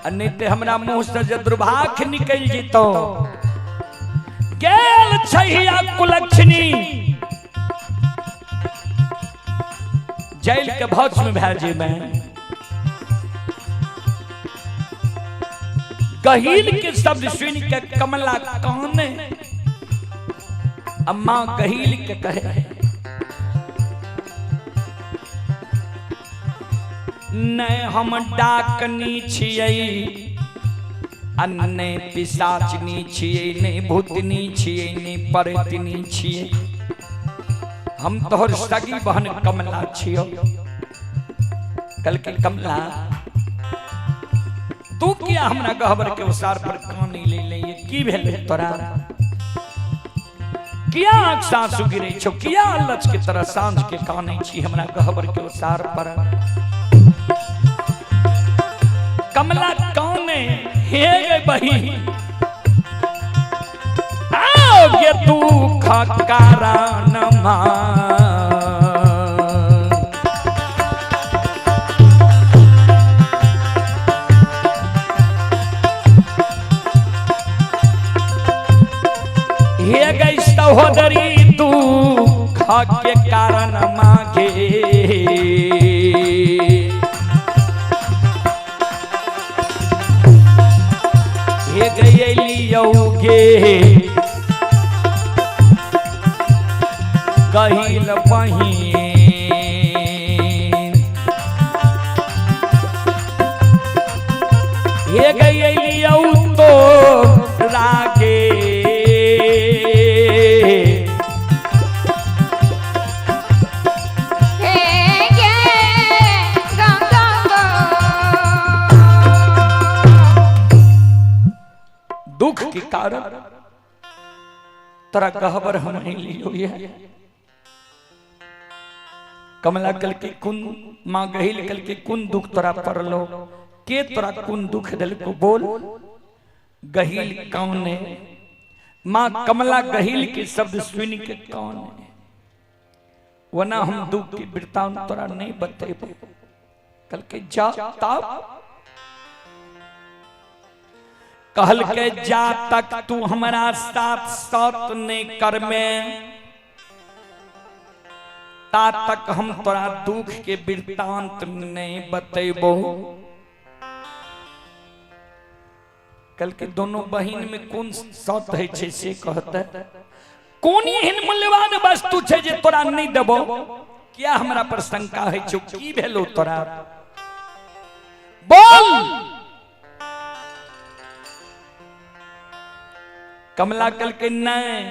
आ नहि ते हमरा मुंह से जे दुर्भाग्य निकलि जेतौ। गेल छैया कुलक्षणी जैल के भस्म भए जेबै। गहील के शब्द सुन के कमला काने, अम्मा गहील के कहे, नहीं हम डाकनी छियै आ नहि पिशाचनी छियै, नहि भूतनी छियै, नहि परेतनी छियै, हम तोहर सगी बहन कमला छियो। कल के कमला तू किया हमरा गहबर के उसार पर कानी ले ले? की भेल तोरा? किया आँख सासु गिरे छौ? किया लच के तरह साँझ के कानै छी हमरा गहबर के उसार पर? कमला काने, हे गे बहिन, आओ गे दुख कारण मा हे गई सहोदरी, दुख के कारण मांगे हे गई गे कहिल बहिन, हे गई तो रागे। हे गे गंगा। दुख के कारण तोरा गहबर हम नहीं लियो। ये कमला कल के कुन माँ गहिल कल के कुन दुख तोरा पड़लो? के तोरा कुन दुख दिल को बोल? गहिल कौन है? माँ कमला गहिल के शब्द सुन के कौन है, वना हम दुख के वृत्तांत तोरा नहीं बतेबो। कल के जा ताप कहल के जा तक तू हमारा साथ सत नहीं करमे ता तक हम तोरा दुख के वृत्तांत नहीं बतेबो। कल के दोनों बहिन में कौन सत है छे से कहते, कोन एहन मूल्यवान वस्तु छे जे तोरा नहीं देबो? क्या हमरा पर शंका है छो? की भेलो तोरा? बोल। कमला कल के नहीं,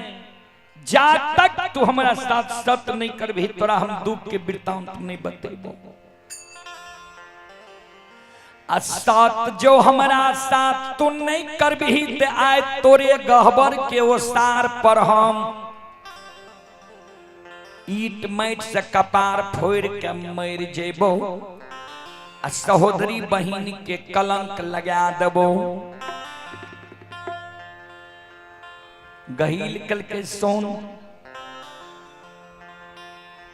जा तक तू हमारा साथ सत नहीं करबी तोरा हम दुख के वृत्तांत नहीं बतेबो। आ सात जो हमारा साथ तू नहीं करबी ते आए तोरे गहबर के ओसार पर हम ईट माटि से कपार फोड़ के मर जेबो आ सहोदरी बहिन के कलंक लगा देबो। गहील कल के सोन,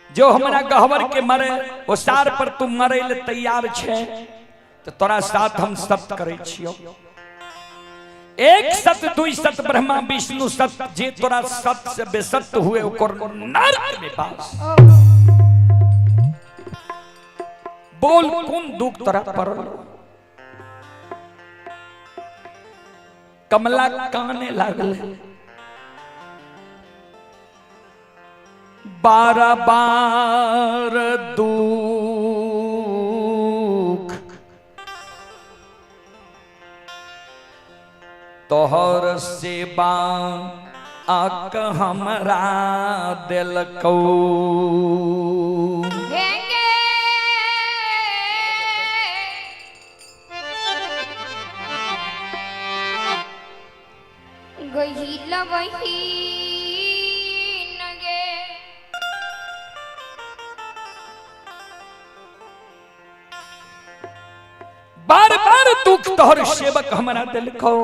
जो हमारा गहबर के मरे ओसार पर तू मरे ले तैयार छे तो तोरा साथ हम सत करे छियो। एक सत दुई सत ब्रह्मा विष्णु सत, जे तोरा सत से बेसत हुए ओकर नरक में बास। बोल कोन दुख तोरा पड़ल? कमला काने लागल, बार बार दुख तोहर सेवा आक हमरा दिलकौ। हे गे गहिल बहिन गे, बार बार दुख तोहर सेवक हमरा दिलकौ।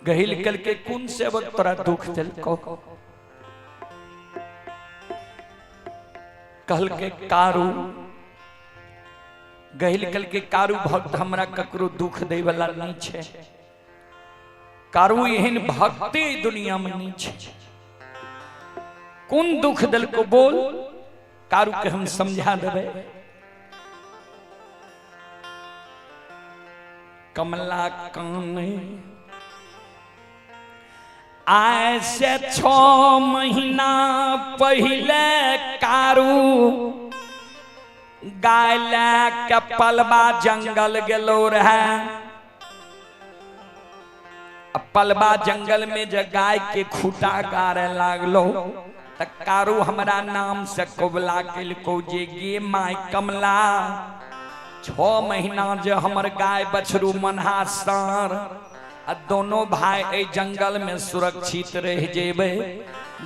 गहिल कल के कुन सेवक तोरा दुख दिलकौ? कहलकै कारू गहिल कहलकै कारू भक्त हमरा ककरो दुख दै वाला नहीं छै। कारू एहन भक्ति दुनिया में नहीं छै। कोन दुख देलको बोल, कारू के हम समझा देबै। कमला काने आय से 6 महीना पहले कारू गाय लए के पलवा जंगल गेलो रहे। पलवा जंगल में जे गाय के खूटा गारे लागलो त कारू हमरा नाम से कबला केलको जे गे my Kamla, 6 महीना जे हमर गाय बछरू मनहा सार आ दोनों भाई ए जंगल में सुरक्षित रह जेबे।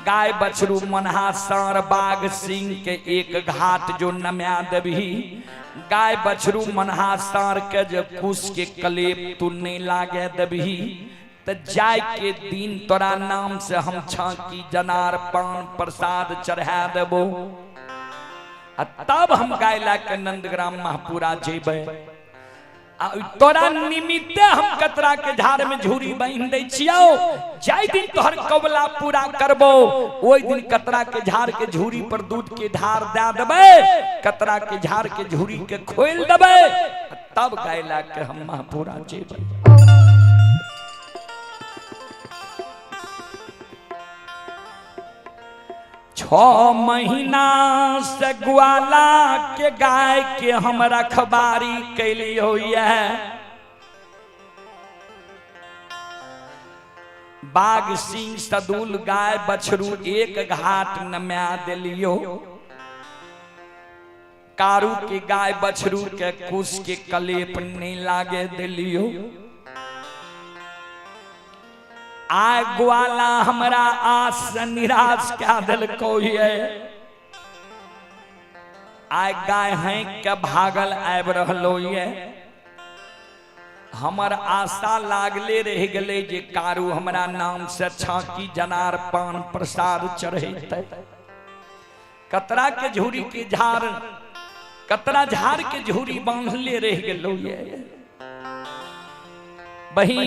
गाय बछरू मनहा सार बाघ सिंह के एक घाट जो नम्या देबही, गाय बछरू मनहा सार के जो कुश के कलेप तू नहीं लागे देबही त जाय के दिन तोरा नाम से हम छाकी जनार पान प्रसाद चढ़ा देबो आ तब हम गाय ला के नंदग्राम महपुरा जेबे। आ तोरा निमित्ते हम कतरा के झाड़ में झूरी बांधि दै छियौ, जाहि दिन तोहर कबला पूरा करबो ओहि दिन कतरा के झाड़ के झूरी पर दूध के धार दए देबै, कतरा के झाड़ के झूरी के खोलि देबै तब गाय ला के हम महपुरा जेबै। 6 महीना से ग्वाला के गाय के हम रखबारी कैलियो ये। बाघ सिंह सदुल गाय बछरू एक घाट नम्या दिलियो, कारू के गाय बछरू के कुश के कलेप नहीं लागे दिलियो। आय ग्वाला हमरा आस निराश क्या दिलको ये। आय गाय हैं के भागल आबि रहलो ये। हमर आशा लागले रह गेलै जे कारू हमरा नाम से छाकी जनार पान प्रसाद चढ़ेतै। कतरा के झूरी के झाड़, कतरा झाड़ के झूरी बांधले रह गेलो ये। बही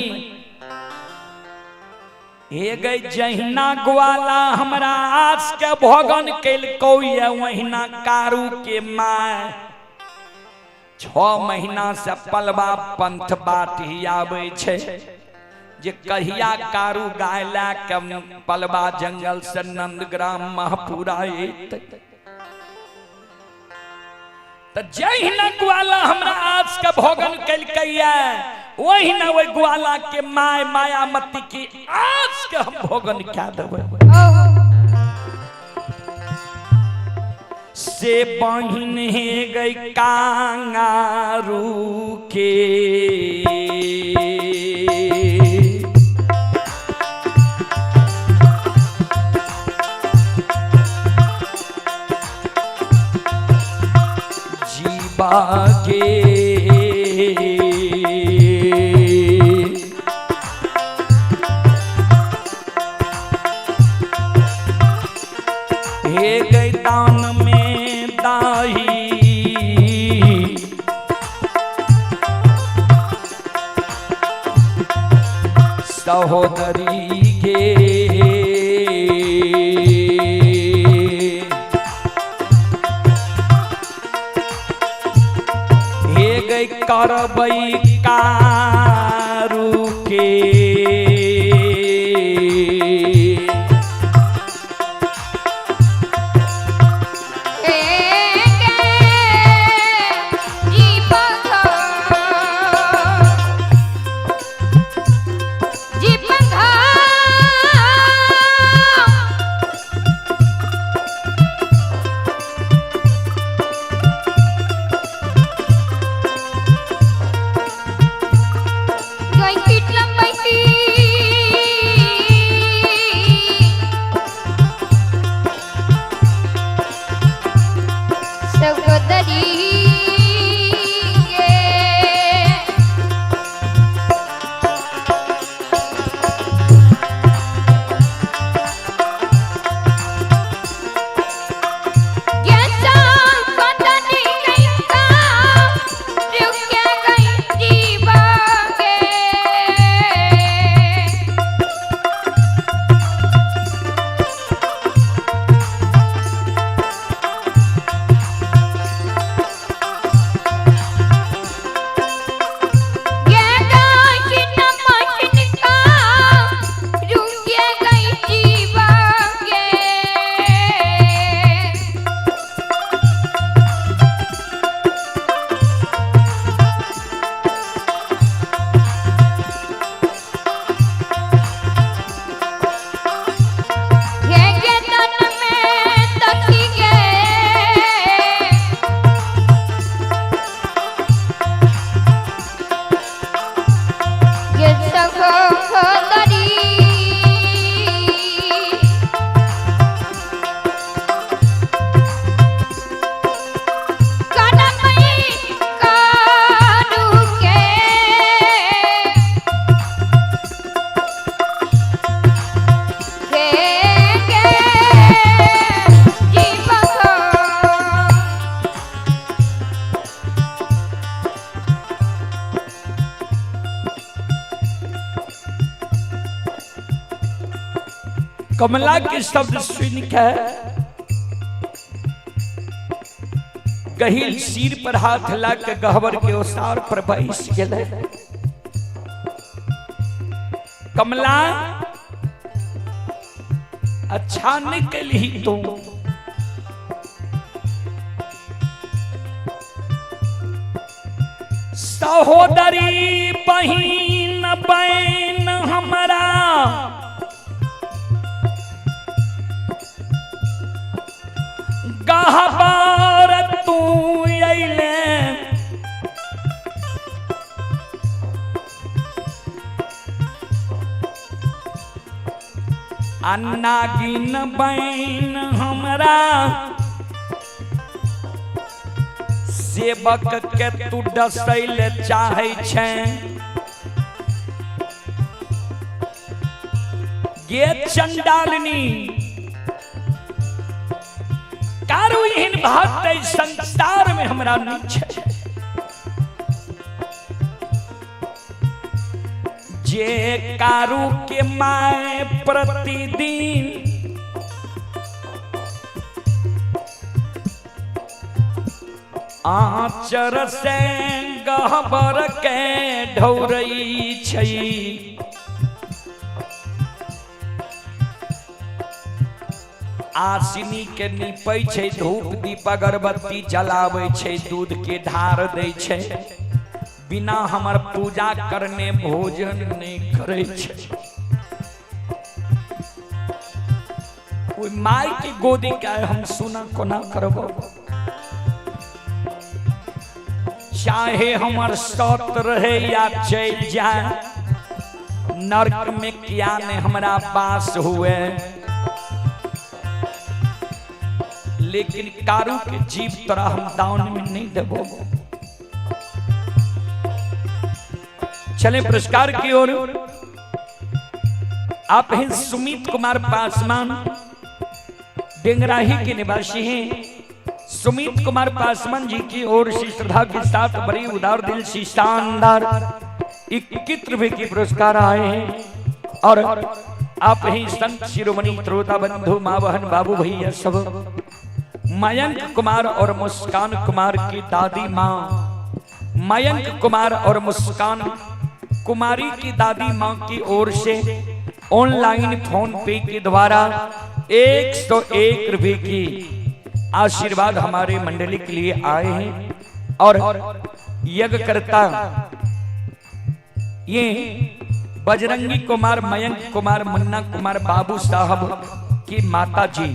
हे गई जहिना ग्वाला हमरा आस के भोगन केलको ये वहिना कारू के my 6 महीना से पलवा पंथ बाट ही आबै छै जे कहिया कारू गाय ला के पलवा जंगल से नंदग्राम महपुरा एतै। त जहिना ग्वाला हमरा आस के भोगन केलकै वही ना वही ग्वाला के my Mayamati की आज के हम भोगन क्या देबै। से बहिन हे गई कांगारू के जीवा के हे गई दान में दाही सहोदरी के हे गई करबई कारू के कमला के शब्द सुन के गहिल सिर पर हाथ ला के गहबर के ओसार पर बैस गेलै। कमला अच्छा नहीं कलही तू, सहोदरी बहिन बहन हमरा गहबर तू अइले, नागिन बहन हमरा सेवक के तू डसैल चाहै छै। गे चंडालनी कारू एहन भक्त एहि संसार में हमरा नहीं छै जे कारू के my प्रतिदिन आचर से गहबर के ढौरई छै। आसिनी के नीपै छै, धूप दीप अगरबत्ती जलाबै छै, दूध के ढार दै छै, बिना हमर पूजा करने भोजन नहीं करै छै। ओहि my के गोदी के हम सुना कोना करबो, चाहे हमर सत रहे या चल जाए, नरक में क्या ने हमरा पास हुए, लेकिन कारू के जीव तोरा हम दान में नहीं देबो। चले पुरस्कार की ओर। आप हैं सुमित कुमार पासवान, डेंगराही के निवासी हैं। सुमित कुमार पासवान जी की ओर से श्रद्धा के साथ बड़ी उदार दिल से शानदार 21 रुपए की पुरस्कार आए हैं। और आप ही संत शिरोमणि श्रोता बंधु माँ बहन बाबू भैया सब, मयंक कुमार और मुस्कान कुमार की दादी माँ, मयंक कुमार और मुस्कान कुमारी की दादी माँ की ओर से ऑनलाइन फोन पे के द्वारा 101 रुपए की आशीर्वाद हमारे मंडली के लिए आए हैं। और यज्ञकर्ता ये बजरंगी कुमार, मयंक कुमार, मुन्ना कुमार बाबू साहब की माता जी,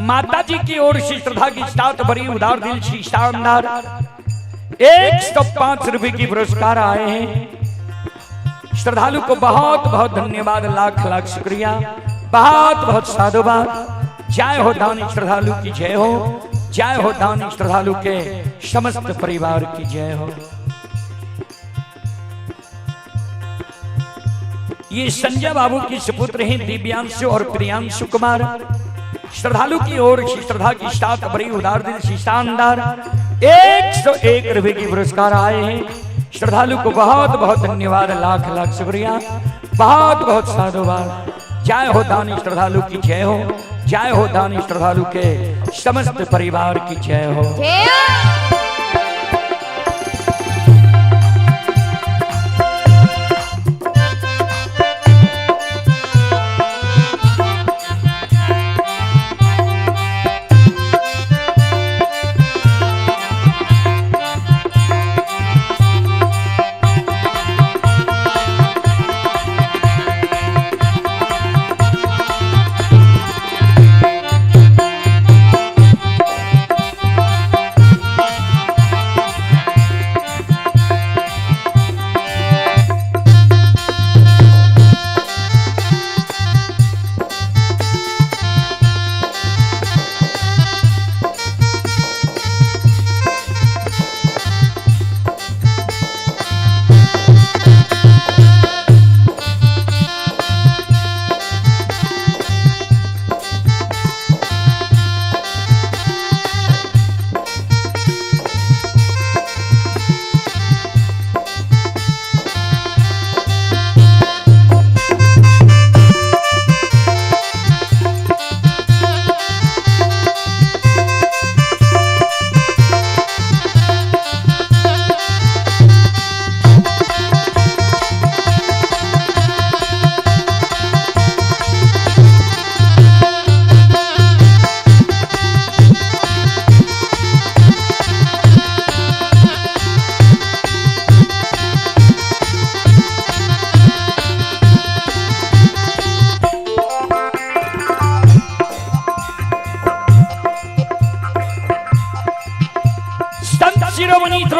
माता जी की ओर से श्रद्धा की साथ भरी उदार दिल से शानदार 105 रुपए की पुरस्कार आए हैं। श्रद्धालु को बहुत बहुत धन्यवाद, लाख लाख शुक्रिया, बहुत बहुत साधुवाद। जय हो दानी श्रद्धालु की जय हो, जय हो दानी श्रद्धालु के समस्त परिवार की जय हो। ये संजय बाबू के सुपुत्र हैं दिव्यांशु और प्रियांशु कुमार। श्रद्धालु की ओर से श्रद्धा की साथ बड़ी उदार दिल से शानदार 101 रुपए की पुरस्कार आए हैं। श्रद्धालु को बहुत बहुत धन्यवाद, लाख लाख शुक्रिया, बहुत बहुत साधुवाद। जय हो दानी श्रद्धालु की जय हो, जय हो दानी श्रद्धालु के समस्त परिवार की जय हो।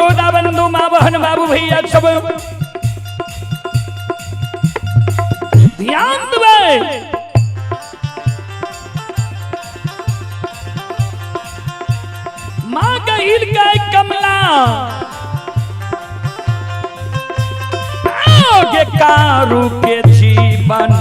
श्रोता बंधु माँ बहन बाबू भैया सब ध्यान देबै। माँ गहिल गए कमला आओगे कारू के जीवन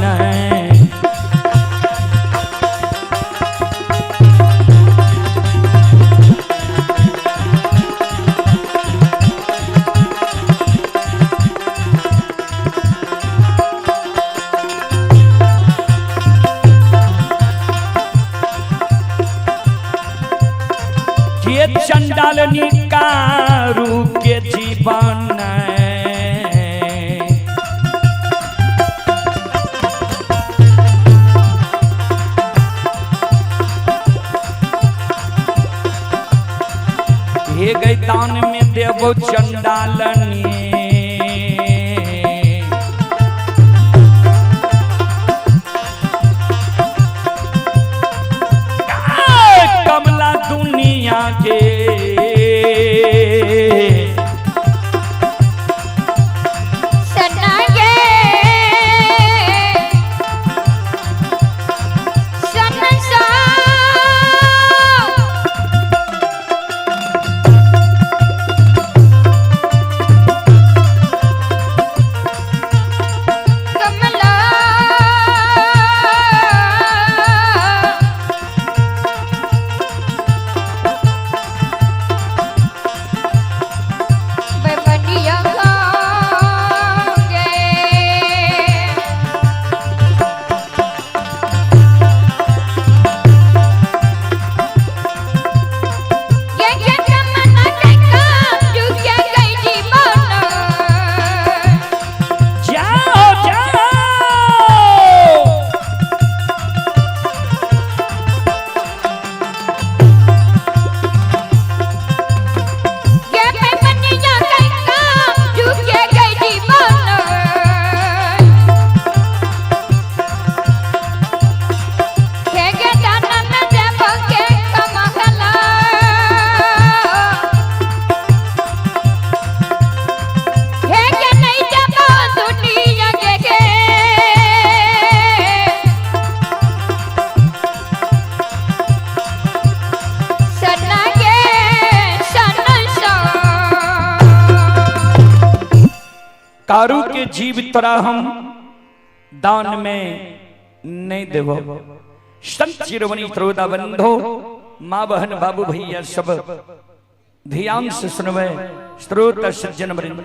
के चंडालनी कारू के जीवन हे गई दान में देवो चंडालनी। कमला दुनिया के सना गे सन सा कमला बबनिया गांगे। ये ये कमना के काम जुगे गई जीवन। जाओ जाओ। ये बबनिया के काम जुगे गई जीवन। के दाना में देव के कमहला। हे के नहीं जब दुनिया के के। सना के सना सा। कारू के जीव तोरा हम दान में नहीं देवो। संत शिरोमणि श्रोता बंधो माँ बहन बाबू भैया सब ध्यान से सुनवे श्रोता सज्जन वृंद।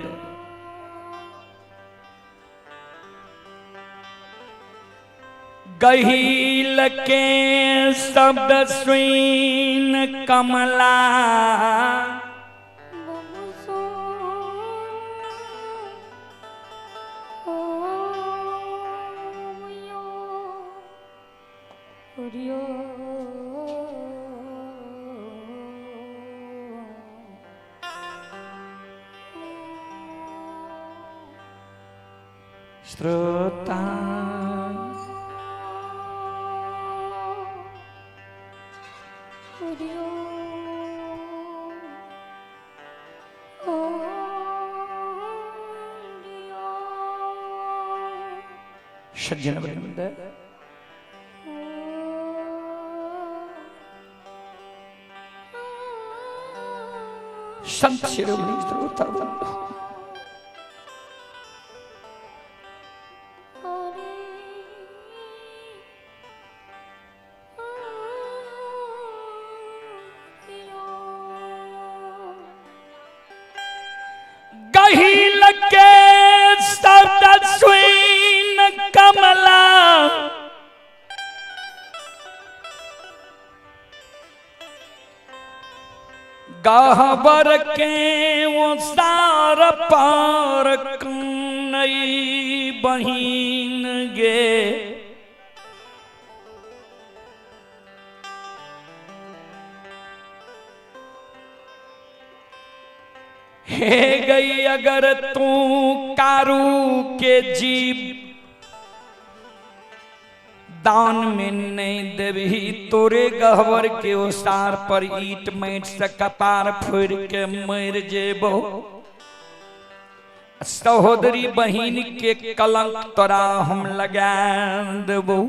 गहील के शब्द सुन कमला श्रोता सज्जन वृंद संत शिरोमणि श्रोता बंधु गहील के शब्द सुन कमला गहबर के वो सार पार नई बहिन गे। हे गई अगर तू कारू के जीव दान में नहीं देबही तोरे गहवर के ओसार पर ईट माटि से कपार फोड़ के मर जेबो। सहोदरी बहिन के कलंक तोरा हम लगा देबो।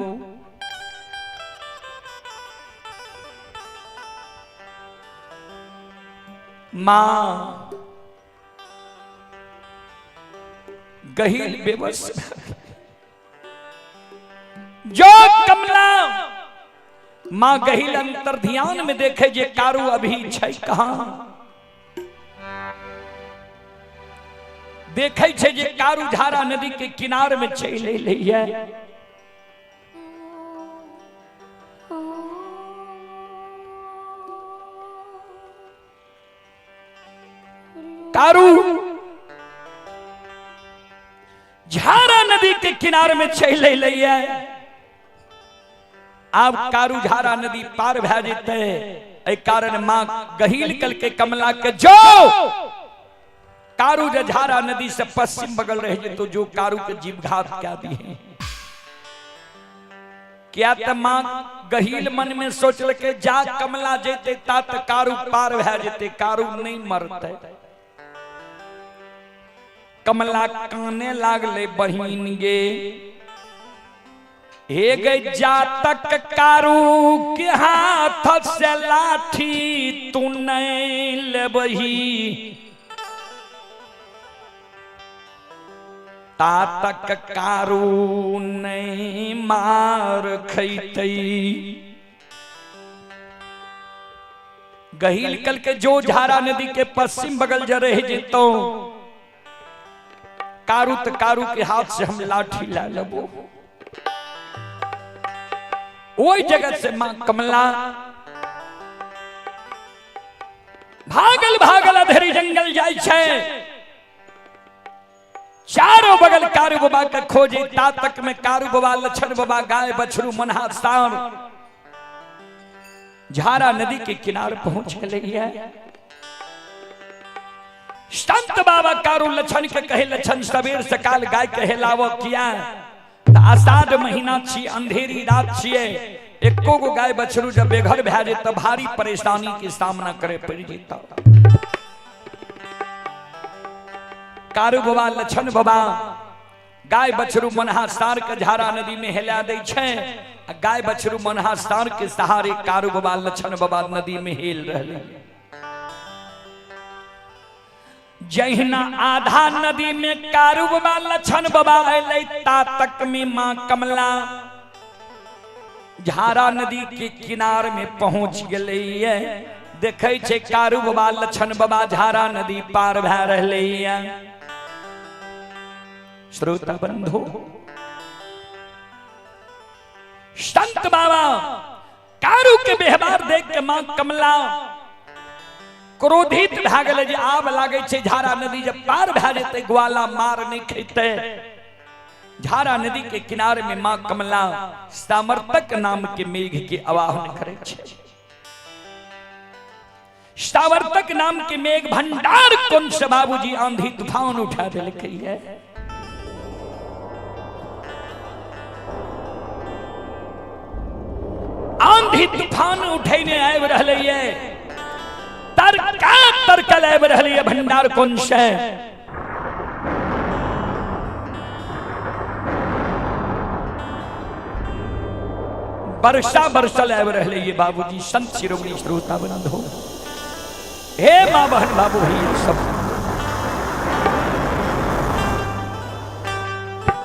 माँ गहील बेबस जो कमला माँ गहील अंतर ध्यान में देखे जे कारू अभी छै कहाँ, देखे छै जे कारू झारा नदी के किनार में चलि एलैया। कारू झारा नदी के किनार में चलि एलैया। आब कारू झारा नदी पार भए जेतै, एहि कारण माँ गहील कलके कमला के जो कारू जे झारा नदी से पश्चिम बगल रह जेतो जो कारू के जीवघात क्या दिए। क्या त माँ गहील मन में सोचलकै जा कमला जेते ता त कारू पार भए जेते, कारू नहीं मरतै। कमला काने लागले बहिन गे, हे गे जातक कारू के हाथ से लाठी तू नहीं लेबही, तातक कारू नहीं मार खैतै। गहील कल के जो झारा नदी के पश्चिम बगल जे रह जेतौ कारू त कारू के हाथ से हम लाठी ला लेबो। ओहि जगह से मां कमला भागल भागल अधेरी जंगल जाय छै, चारों बगल कारू बाबा के खोजे। ता तक में कारू बाबा लछन बाबा गाय बछरू मनहा सार झारा नदी के किनार पहुंच गए। संत बाबा कारू लछन के कहे लछन सवेर सकाल गाय के हेलावो किया, आषाढ़ महीना छी अंधेरी रात छिए, एको गो गाय बछरू जब बेघर भए जेत त भारी परेशानी के सामना करे पड़ जेता। कारू बाबा लछन बाबा गाय बछरू मनहा सार के झारा नदी में हेला दै छै, आ गाय बछरू मनहा सार के सहारे कारू बाबा लछन बाबा नदी में हेल रहले। जहिना आधा नदी में कारू बाबा लछन बाबा अयलै ता तक में मां कमला झारा नदी के किनार में पहुंच गेलै। देखै छै कारू बाबा लछन बाबा झारा नदी पार भए रहलै। श्रोता बंधु संत बाबा कारू के व्यवहार देख के मां कमला क्रोधित भए गेलै जे आब लागै छै झारा नदी जब पार भए जेतै ग्वाला मार नहीं खेतै। झारा नदी के किनारे में मां कमला सामर्थक नाम के मेघ के आवाहन करै छै। सावर्तक नाम के मेघ भंडार कौन से बाबूजी आंधी तूफान उठा देलकै है। आंधी तूफान उठेने आबि रहलै है, तरका तरकल आबि रहलै है भंडार कौन से। वर्षा बरसल आबि रहलै है बाबूजी। संत शिरोमणि श्रोता बंधु हे मां बहन बाबू भैया सब,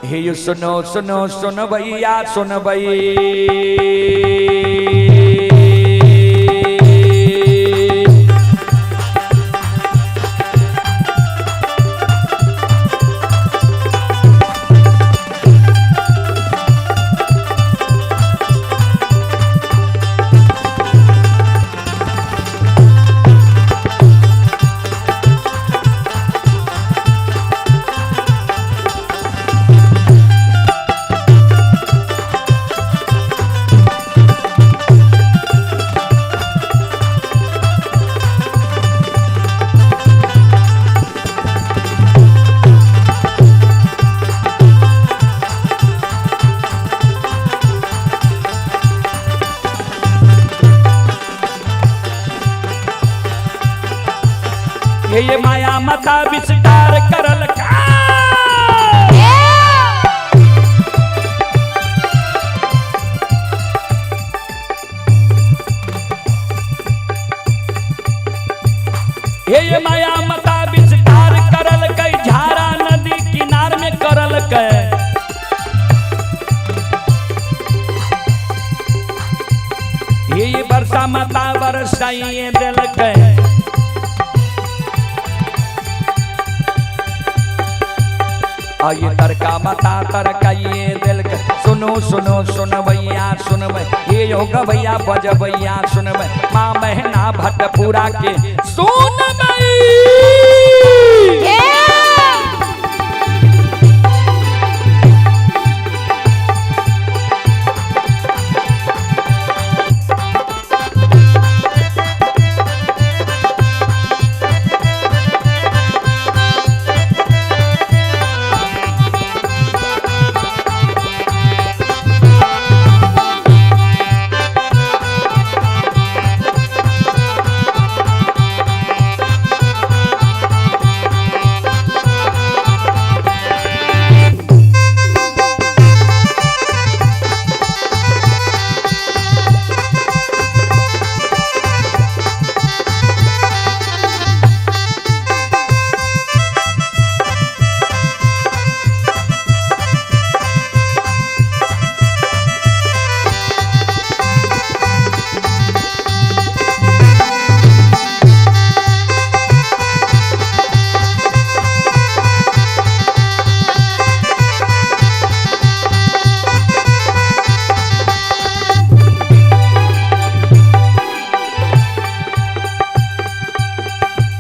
हे यो सुनो सुनो सुनो भैया सुनो भैया। ये माया माता विस्तार करल का। हे माया माता विस्तार करल कई झारा नदी किनार में करल कै। ये वर्षा माता बरसाइए दिल कै। आइए तरका माता तरकाइए दिल कै। सुनो सुनो सुनबैया सुनबै, ये योग भैया बजबैया सुनबै, माँ बहना भटपुरा के सुनबै।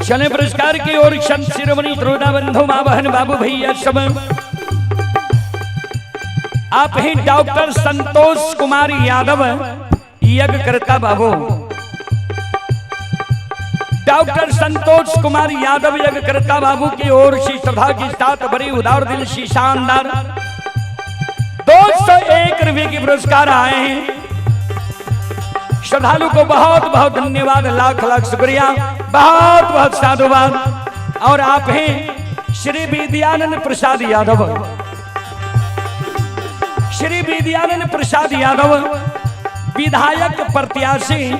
चले पुरस्कार की ओर संत शिरोमणि त्रोदा बंधु माँ बहन बाबू भैया सब आप ही डॉक्टर संतोष कुमार यादव यज्ञकर्ता बाबू, डॉक्टर संतोष कुमार यादव यज्ञकर्ता बाबू की ओर से श्रद्धा के साथ बड़ी उदार दिल से शानदार 201 रुपये के पुरस्कार आए हैं। श्रद्धालु को बहुत बहुत धन्यवाद, लाख लाख शुक्रिया, बहुत बहुत साधुवाद। और आप हैं श्री विद्यानंद प्रसाद यादव, श्री विद्यानंद प्रसाद यादव विधायक प्रत्याशी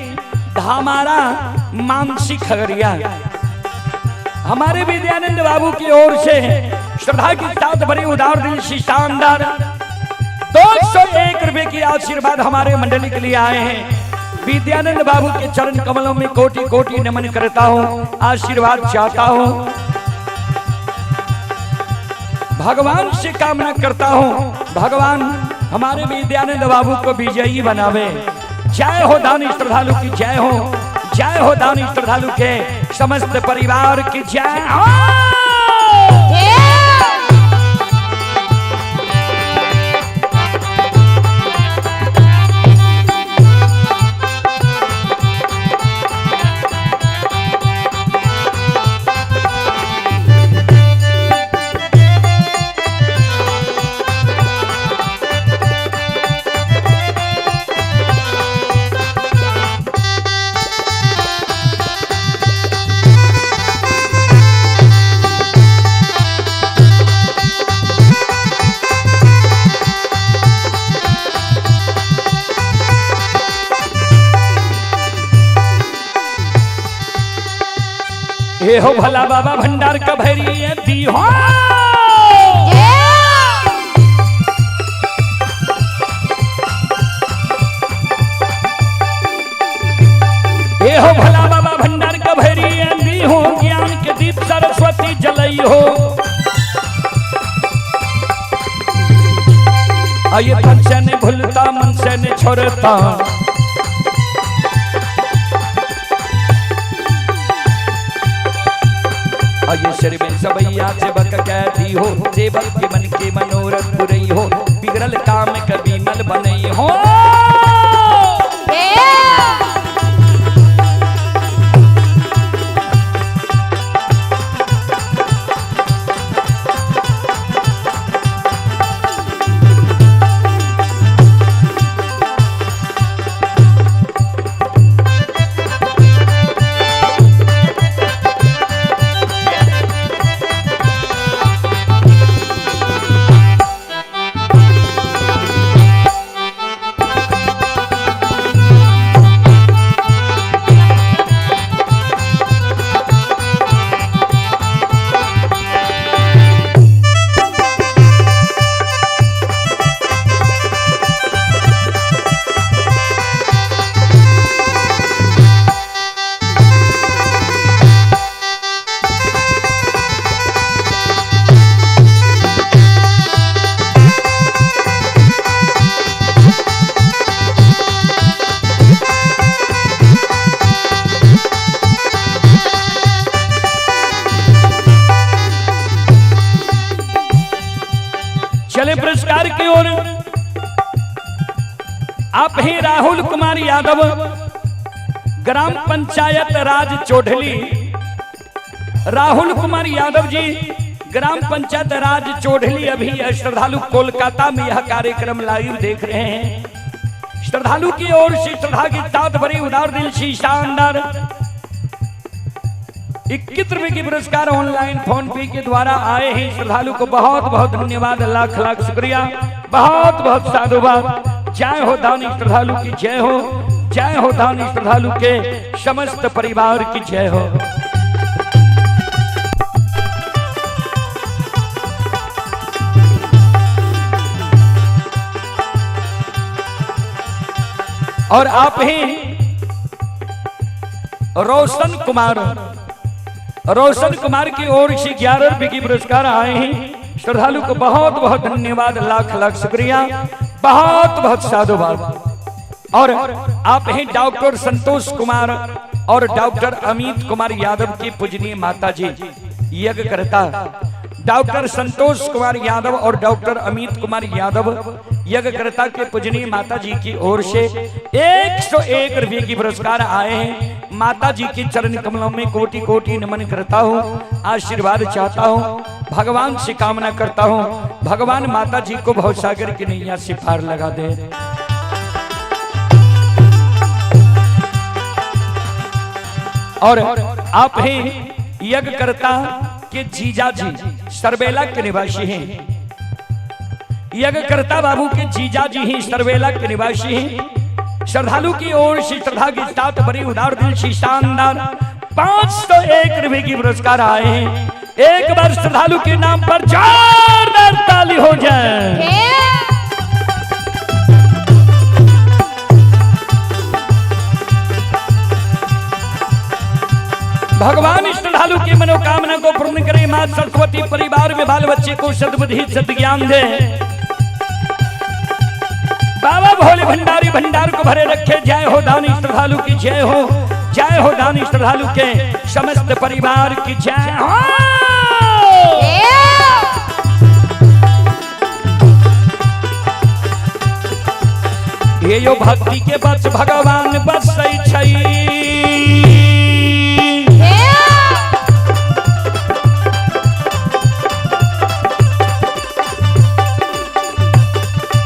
धामारा मानसी खगड़िया, हमारे विद्यानंद बाबू की ओर से श्रद्धा के साथ बड़ी उदार दिल से शानदार 201 रुपए की आशीर्वाद हमारे मंडली के लिए आए हैं। विद्यानंद बाबू के चरण कमलों में कोटि कोटि नमन करता हूं, आशीर्वाद चाहता हूं, भगवान से कामना करता हूं भगवान हमारे विद्यानंद बाबू को विजयी बनावे। जय हो दानी श्रद्धालु की जय हो, जय हो दानी श्रद्धालु के समस्त परिवार की जय हो। ये हो भला बाबा भंडार का भैरी दी हो। ये हो भला बाबा भंडार का भैरी दी हो, ज्ञान के दीप सरस्वती जलई हो। ये तन से नहीं भूलता मन से नहीं छोड़ता, ये शरीर में सबैया सेवक कहती हो, सेवक के मन के मनोरथ पुरई हो, बिगड़ल काम कभी मल बनई हो। आप ही राहुल कुमार यादव, ग्राम पंचायत राज चौधरी। राहुल कुमार यादव जी, ग्राम पंचायत राज चौधरी, अभी श्रद्धालु कोलकाता में यह कार्यक्रम लाइव देख रहे हैं। श्रद्धालु की ओर से श्रद्धा के साथ भरी उदार दिल से शानदार 21 रुपए की पुरस्कार ऑनलाइन फोन पे के द्वारा आए हैं। श्रद्धालु को बहुत बहुत धन्यवाद, लाख लाख शुक्रिया, बहुत बहुत साधुवाद। जय हो दानी श्रद्धालु की जय हो, जय हो दानी श्रद्धालु के समस्त परिवार की जय हो। और आप ही रोशन कुमार, रोशन कुमार की ओर से 11 रुपए की पुरस्कार आए हैं। श्रद्धालु को बहुत बहुत धन्यवाद, लाख लाख शुक्रिया, बहुत बहुत साधुवाद। और आप हैं डॉक्टर संतोष कुमार और डॉक्टर अमित कुमार यादव की पूजनीय माता जी यज्ञकर्ता। डॉक्टर संतोष कुमार यादव और डॉक्टर अमित कुमार यादव यज्ञकर्ता के पूजनीय माता जी की ओर से 101 रुपये की पुरस्कार आए हैं। माता जी के चरण कमलों में कोटि कोटि नमन करता हूँ, आशीर्वाद चाहता हूँ, भगवान से कामना करता हूँ, भगवान माता जी को भवसागर की नैया से पार लगा दे। और आप हैं यज्ञकर्ता के जीजा जी, सरबेला के निवासी हैं। यज्ञकर्ता बाबू के जीजा जी ही सरबेला के निवासी हैं। श्रद्धालु की ओर से श्रद्धा के साथ बड़ी उदार दिल से शानदार 501 रुपए की पुरस्कार आए हैं। एक बार श्रद्धालु के नाम पर जोरदार ताली हो जाए। भगवान श्रद्धालु की मनोकामना को पूर्ण करे। मां सरस्वती परिवार में बाल बच्चे को सद्बुद्धि सद्ज्ञान दे। बाबा भोले भंडारी भंडार को भरे रखे। जय हो दानी श्रद्धालु की जय हो, जय हो दानी श्रद्धालु के समस्त परिवार की जय हो। ये यो भक्ति के बस भगवान बसै छै।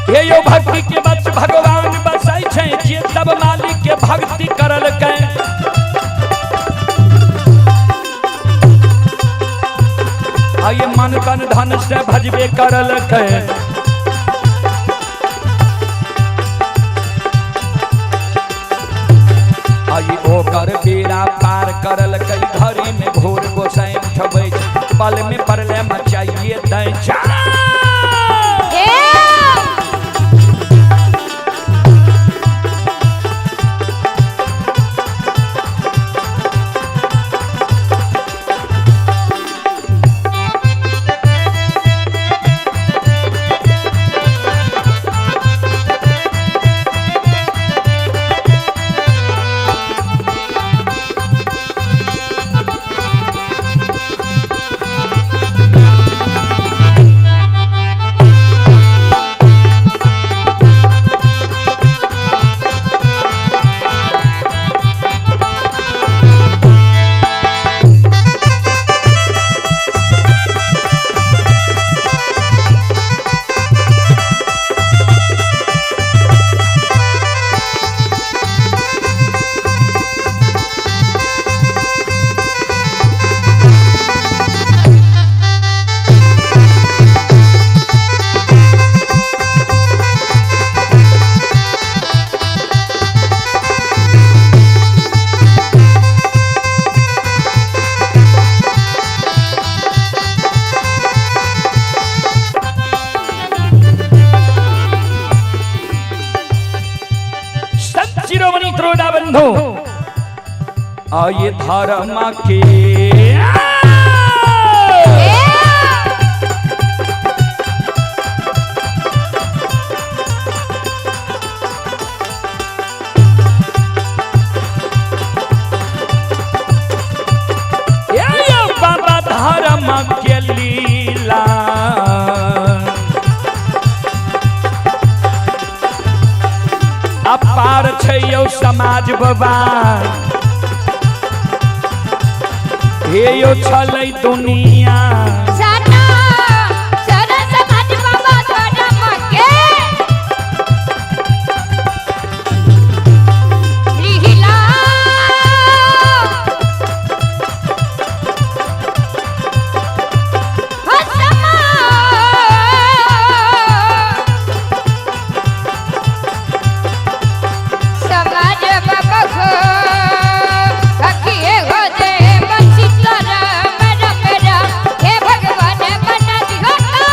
ये यो भक्ति के बस भगवान बसै छै, जे तब मालिक के भक्ति करलकै। आइए मन तन धन से भजबे करलकै। आई ओकर बेड़ा पार करलकै। घड़ी में घोर गोसाई उठबै छै, पल में पड़ले मचाइए दै छै। संत शिरोमणि त्रोड़ा बंधु आइए धर्म के ये यो बाबा धर्म के लीला। अपार छै यौ समाज बाबा, हे यौ छलै दुनिया। सना सरा समाज बाबा धर्म के लीला। हो समा समाज बाबा खो भकिए हो दे बंसी मेरा मेरा, हे भगवान बना दिहो तो।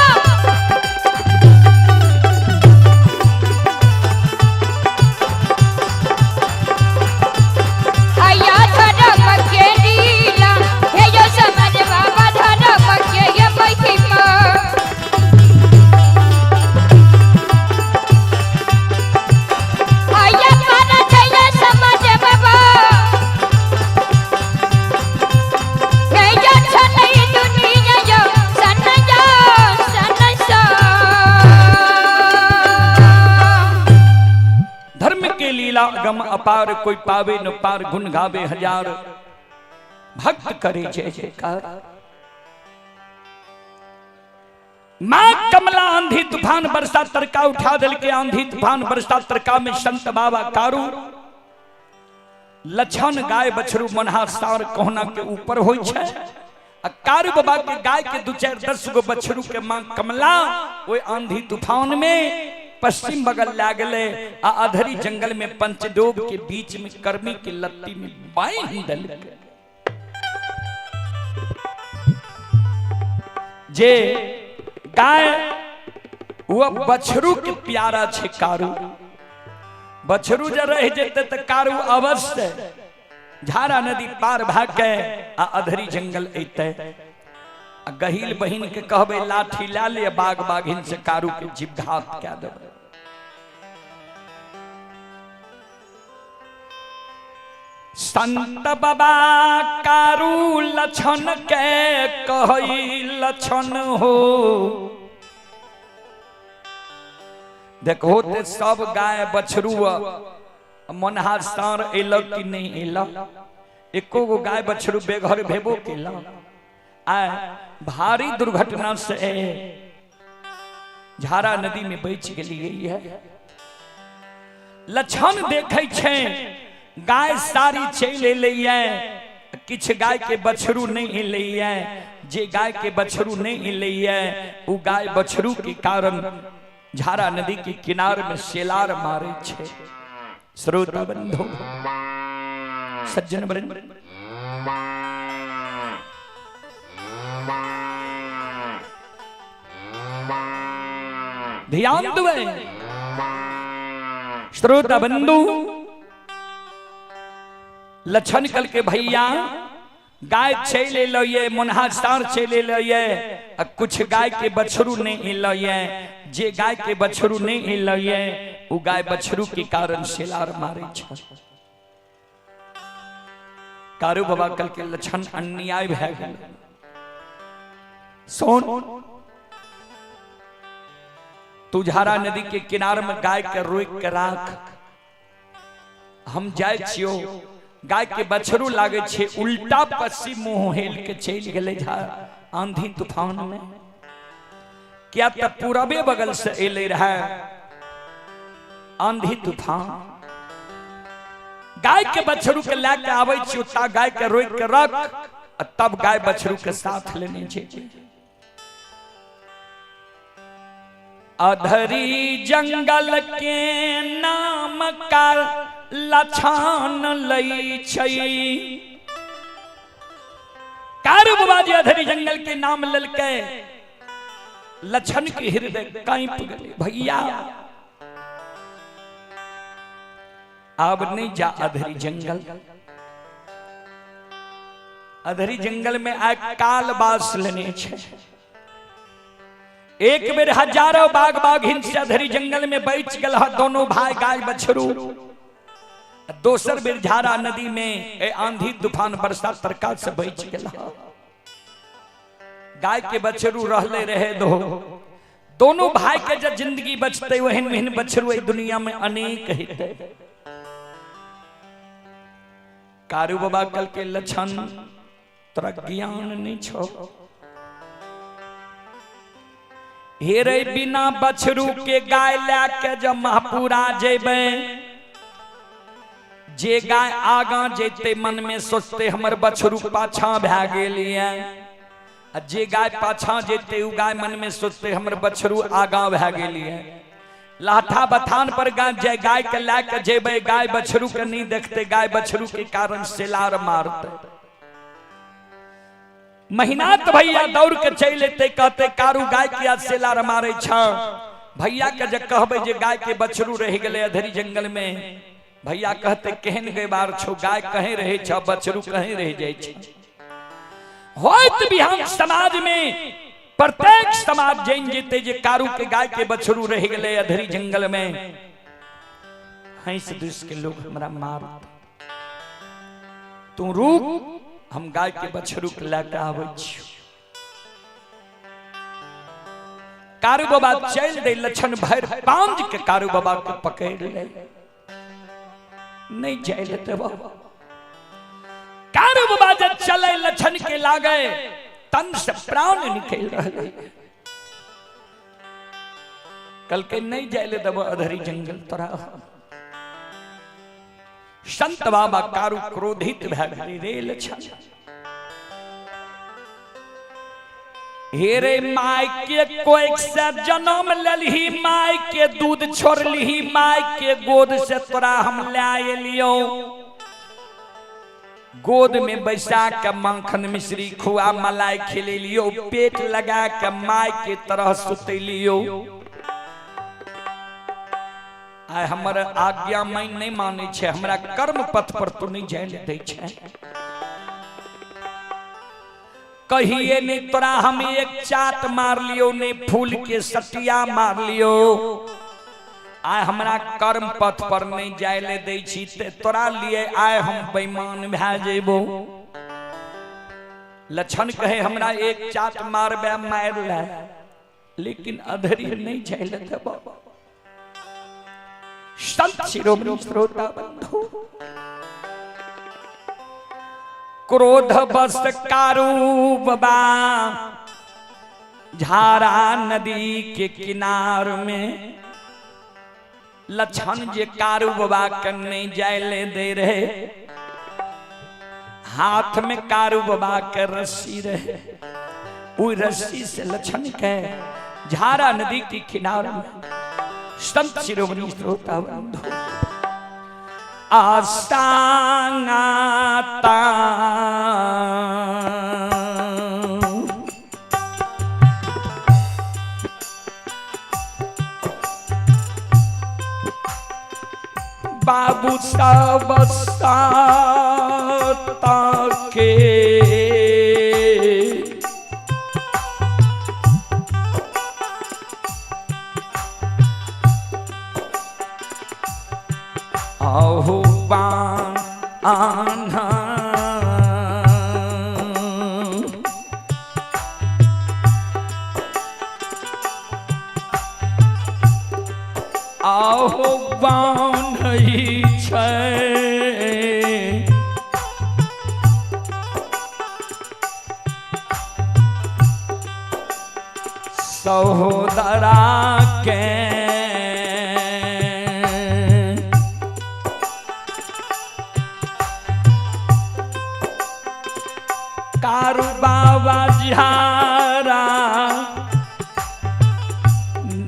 आया धर्म के लीला, हे यो समाज बाबा धर्म के ये महिमा। आया मारा जय समाज बाबा, हे यो छलै दुनिया यो सन यो सन सा। धर्म के लीला गम अपार, कोई पावे न पार, गुण गावे हजार, भक्त करे जय जयकार। माँ कमला आंधी तूफान बरसा तरका उठा दिल के, आंधी तूफान बरसा तरका में संत बाबा कारू लछन गाय बछरू मनहा सार कोहना के ऊपर होई छै। आ कारू बाबा के गाय के दू चार 10 गो बछरू के माँ कमला ओहि आंधी तूफान में पश्चिम बगल लागले आ अधरी जंगल में पंचडोब के बीच में कर्मी के लत्ती में बांध देलकै। जे गाय वह बछरू के प्यारा छै कारू, बछरू जे रह जेते त कारू अवश्य झारा नदी पार भाग के आ अधरी जंगल अइते। आ गहील बहिन के कहबे लाठी ला ले, बाघ बाघिन से कारू के जीवघात कए देबै। संत बाबा कारू लछन के कहई लछन हो, देखो ते सब गाय बछरू मनहा सार एलक कि नहीं एलक, एको गो गाय बछरू बेघर भेबो केलक। आय भारी दुर्घटना से झारा नदी में बच गेलिए है। लछन देखै छै गाय सारी चलि एलैए, किछु गाय के बछरू नहीं एलैए। जे गाय के बछरू नहीं एलैए उ गाय बछरू के कारण झारा नदी के किनार में सेलार मारे छै। श्रोता बंधु सज्जन वृंद, ध्यान दुए। श्रोता बंधु लछन कल के भैया गाय चलि एलैए, मुन्हा सार चलि एलैए, आ कुछ गाय के बछरू नहीं एलैए। जे गाय के बछरू नहीं एलैए उ गाय बछरू के कारण सेलार मारे छै। कारू बाबा कल के लछन अन्याय भए गेल। सोन तू झारा नदी के किनार में गाय के रोक के राख, हम जाय छियो। गाय के बछरू लागे छे उल्टा पश्चिम मुंह हेल के चलि गेलै आंधी तूफान में। क्या त पूरबे बगल से एलै रहे आंधी तूफान। गाय के बछरू के लए के आबै छियो, ता गाय के रोक के रख, तब गाय बछरू के साथ लेने जे। अधरी जंगल के नाम का लछान लई छै। कारू बाबा जी अधरी जंगल के नाम ललकै, लछन के हृदय कांप गेलै। भैया अब नहीं जा अधरी जंगल। अधरी जंगल में आय काल बास लेने छै। एक बेर हजारों बाघ बाघिन से अधरी जंगल में बच गल दोनों भाई गाय बछरू। दोसर बेर झारा नदी में ए आंधी तूफान बरसात तरका से बच गल। गाय के बछरू रहले रहे दो, दोनों भाई के जब जिंदगी बचते ओहन ओहन बछरू एहि दुनिया में अनेक हेतै। कारू बाबा कल के लक्षण तोरा ज्ञान नहीं छो, हेरे बिना बछरू के गाय लए के जब महपुरा जेबै, जे गाय आगाँ जेतै मन में सोचते हमर बछरू पाछा भए गेल ये, आ जे गाय पाछा जेतै उ गाय मन में सोचते हमर बछरू आगाँ भए गेल ये। लाठा बथान पर गाय जे गाय के लए के जेबै, गाय बछरू के नहीं देखते, गाय बछरू के कारण सेलार मारते। महीनात भैया दौड़ के चलि एतै, कहते कारू गाय किया सेलार मारे छ। भैया के जे कहबै जे गाय के बछरू रहि गेलै अधरी जंगल में, भैया कहते केहन गैबार छौ, गाय कहीं रहे छ बछरू कहीं रह जाइ छ। होइत बिहान समाज में प्रत्येक समाज जानि जेतै जे कारू के गाय के बछरू रहि गेलै अधरी जंगल में, हंस दुस के लोग हमरा मारत, तू रुक हम गाय के बछरू के लए के आबै छियौ। कारू बाबा चलि दे, लक्षण भरि पांज के कारू बाबा के पकड़ ले, नहीं जाय ले देबो। कारू बाबा जब चले लक्षण के लागे तन से प्राण निकल रहे, कल के नहीं जाय ले देबो अधरी जंगल तोरा। संत बाबा कारू क्रोधित भए गेलै, रे लक्षण हे रे my के कोख से जन्म लेलही, my के दूध छोड़लही, my के गोद से तोरा हम लए एलियौ, गोद में बैसा के माखन मिश्री खुआ मलाई खिलेलियौ, पेट लगा के my के तरह सुतेलियौ, आइ हमर आज्ञा मान नहीं मानै छै, हमरा कर्म पथ पर तू नहीं जाय दै छै। कहिए नहीं तोरा हम एक चाट मार लियो, नहीं फूल के सटिया मार लियो, आइ हमरा कर्म पथ पर नहीं जाय ले दै छी ते तोरा लिए आइ हम बेईमान भए जेबो। लक्षण कहे हमरा एक चाट मारबे मार ले, लेकिन अधरी नहीं जाय ले देबो। संत शिरोमणि श्रोता बंधु, क्रोध बस कारू बाबा झारा नदी के किनार में, लक्षण जे कारू बाबा के नहीं जाय ले दे रहे, हाथ में कारू बाबा के रस्सी रहे, उ रस्सी से लक्षण के झारा नदी के किनार में। संत शिरोमणि श्रोता बंधु, आसांगाता बाबू सब साता के आहो बान आना आहो बान्है छै, सहोदरा के कारू बाबा झारा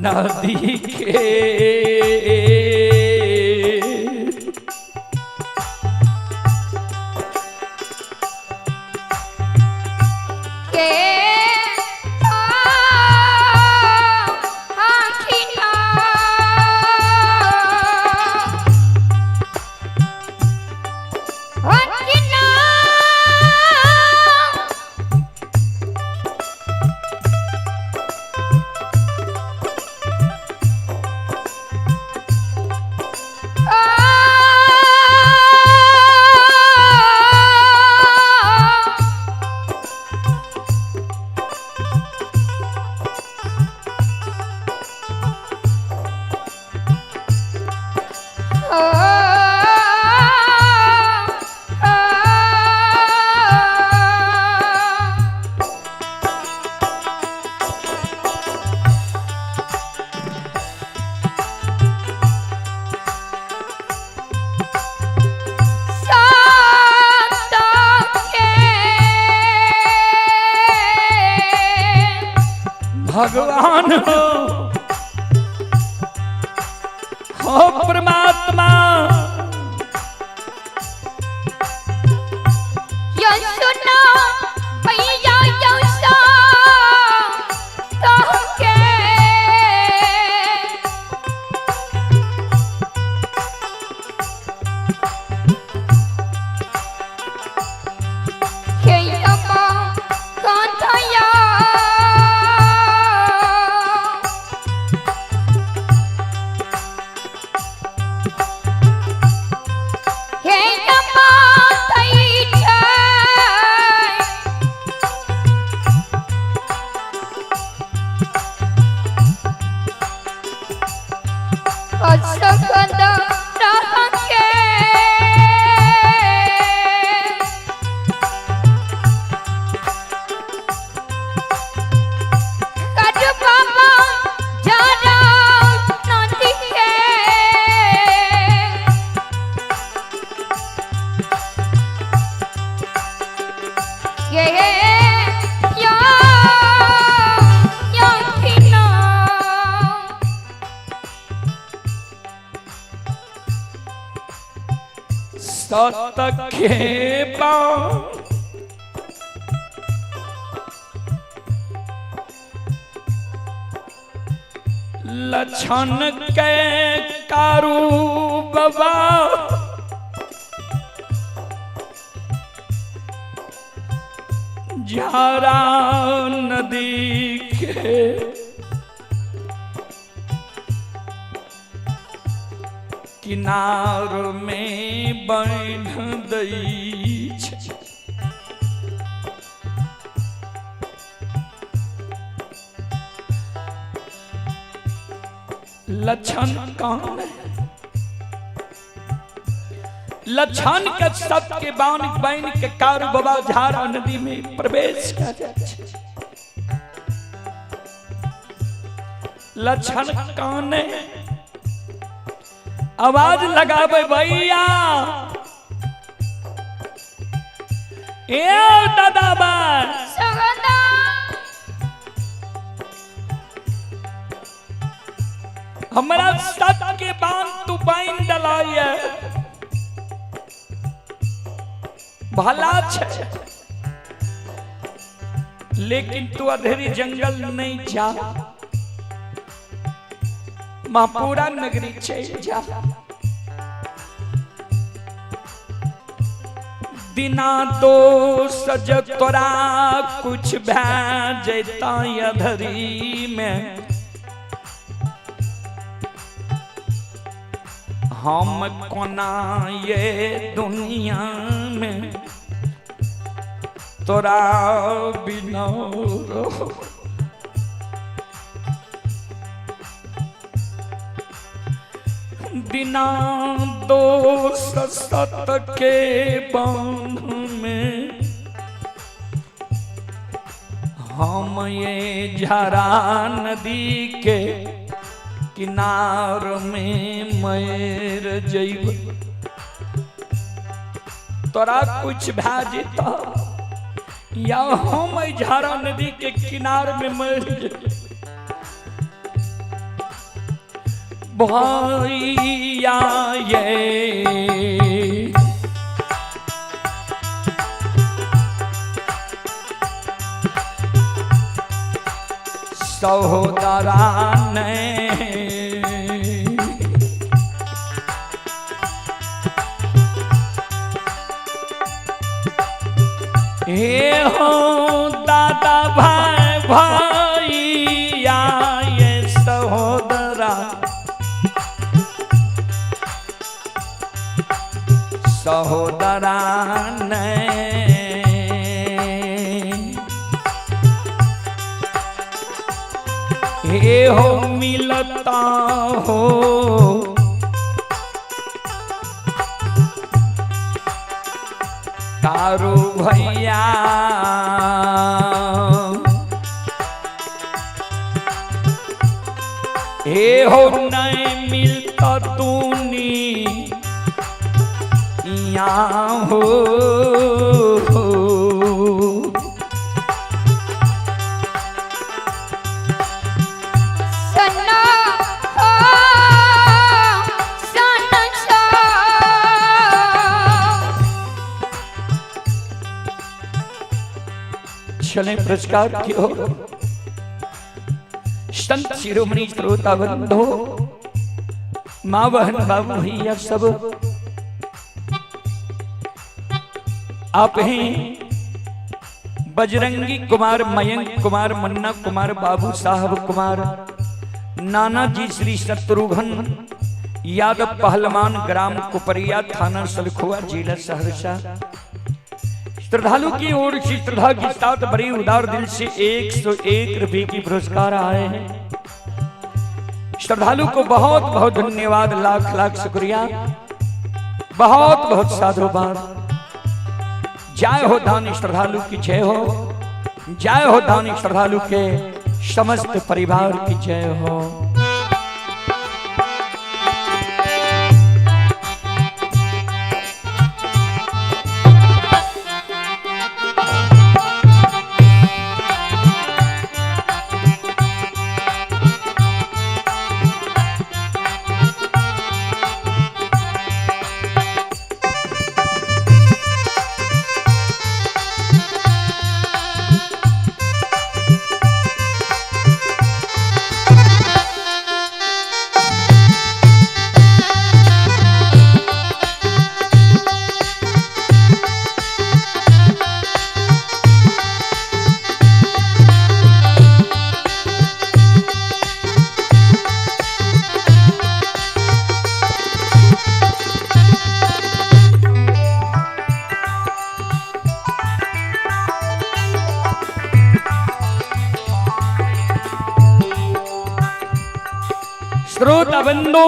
नदी के भगवान हो, हो परमात्मा। यो सुनो भैया यो सा के। हे अम्मा कांथया। हे अम्मा थई छै। असकद रहके। कर बाबा जरा नदी के। ये या या किना। सत के बाण लक्षण के कारू बाबा झारा नदी के किनार में बांध दई छै। लक्षण कौन है? लक्षण के सबके बाण बांध के कारू बाबा झारा नदी में प्रवेश कर जाइ छै। लक्षण कौन है? आवाज लगाबे भैया, ए दादा बाई, सगदा। हमरा सत के बांध तू बांध दलाइए, भला छै, लेकिन तू अधेरी जंगल नहीं जा, महापुरा नगरी चल जा। दिना दोष ज तोरा कुछ भै जैता अधरी में, हम कोना ये दुनिया में तोरा बिना रहो। दिना दोष सत के बांध में हम ये झरा नदी के किनार में मर जइब। तोरा कुछ भै जेता या हम एहि झरा नदी के किनार में मर जइब। भैया ये सहोदरा ने हे हो दादा भाई भैया ये सहोदरा सहोदरा ने हे हो मिलता हो तारू भैया हे हो नहीं मिलता तूनी यहाँ हो। चले पुरस्कार की ओर। संत शिरोमणि श्रोता बंधो, माँ बहन बाबू भैया सब, आप हैं बजरंगी कुमार, मयंक कुमार, मन्ना कुमार, बाबू साहब कुमार, नाना जी श्री शत्रुघ्न यादव पहलवान, ग्राम कुपरिया, थाना सलखुआ, जिला सहरसा। श्रद्धालु की ओर से श्रद्धा के साथ बड़ी उदार दिल से 101 रुपए की पुरस्कार आए हैं। श्रद्धालु को बहुत बहुत धन्यवाद, लाख लाख शुक्रिया, बहुत बहुत साधुवाद। जय हो दानी श्रद्धालु की जय हो, जय हो दानी श्रद्धालु के समस्त परिवार की जय हो। श्रोता बंधु,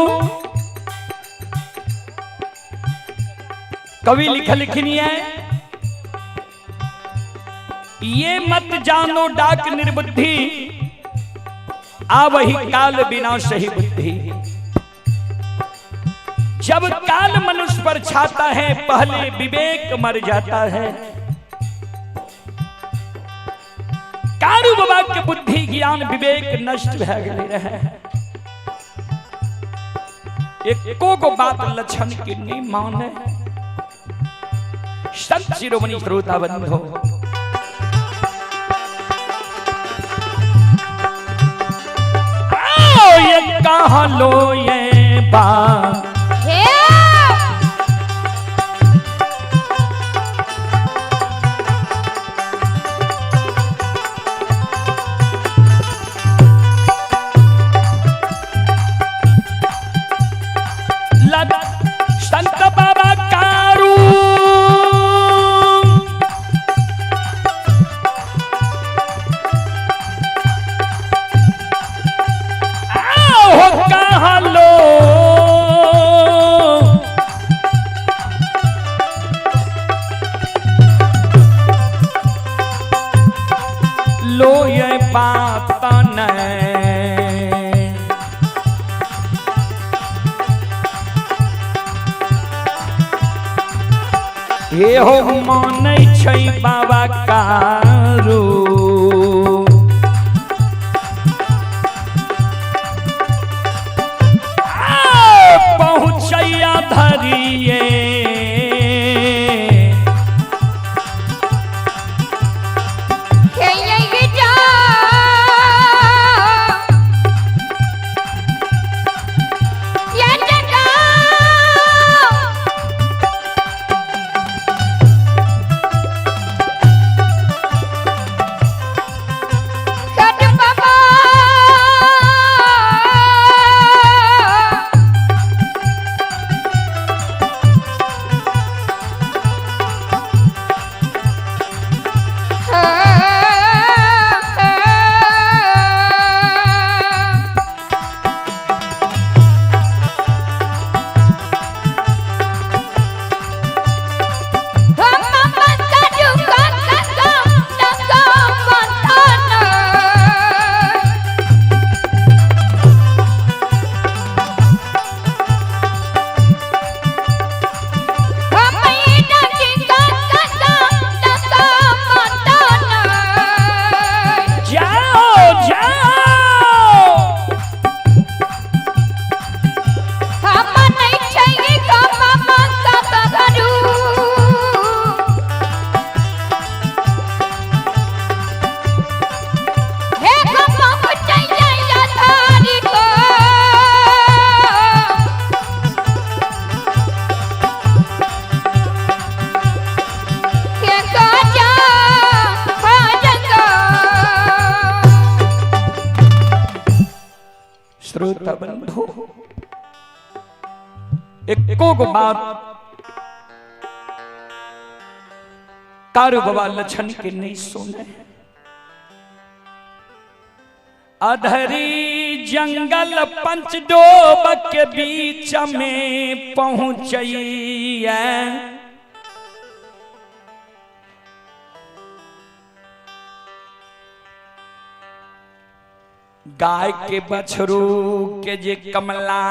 कवि लिख लिखनी है, ये मत जानो डाक निर्बुद्धि, आवही काल बिना सही बुद्धि। जब काल मनुष्य पर छाता है, पहले विवेक मर जाता है। कारू बाबा के बुद्धि ज्ञान विवेक नष्ट भै गेलै रहे। एको गो बात लक्षण के नहीं माने। संत शिरोमणि श्रोता बंधो, आओ ये कहा लो ये बात, हे संत बाबा कारू आओ कहा लो लो ये बात नहीं। हे हो मानै छै बाबा कारू, पहुँचैया धरिए। हे ये जा या जगा कट बाबा श्रोता बंधु, एको गो बात कारू बाबा लछन के नहीं सुने। अधरी जंगल पंचडोब के बीच में पहुंचैया, गाय के बछरू के जे कमला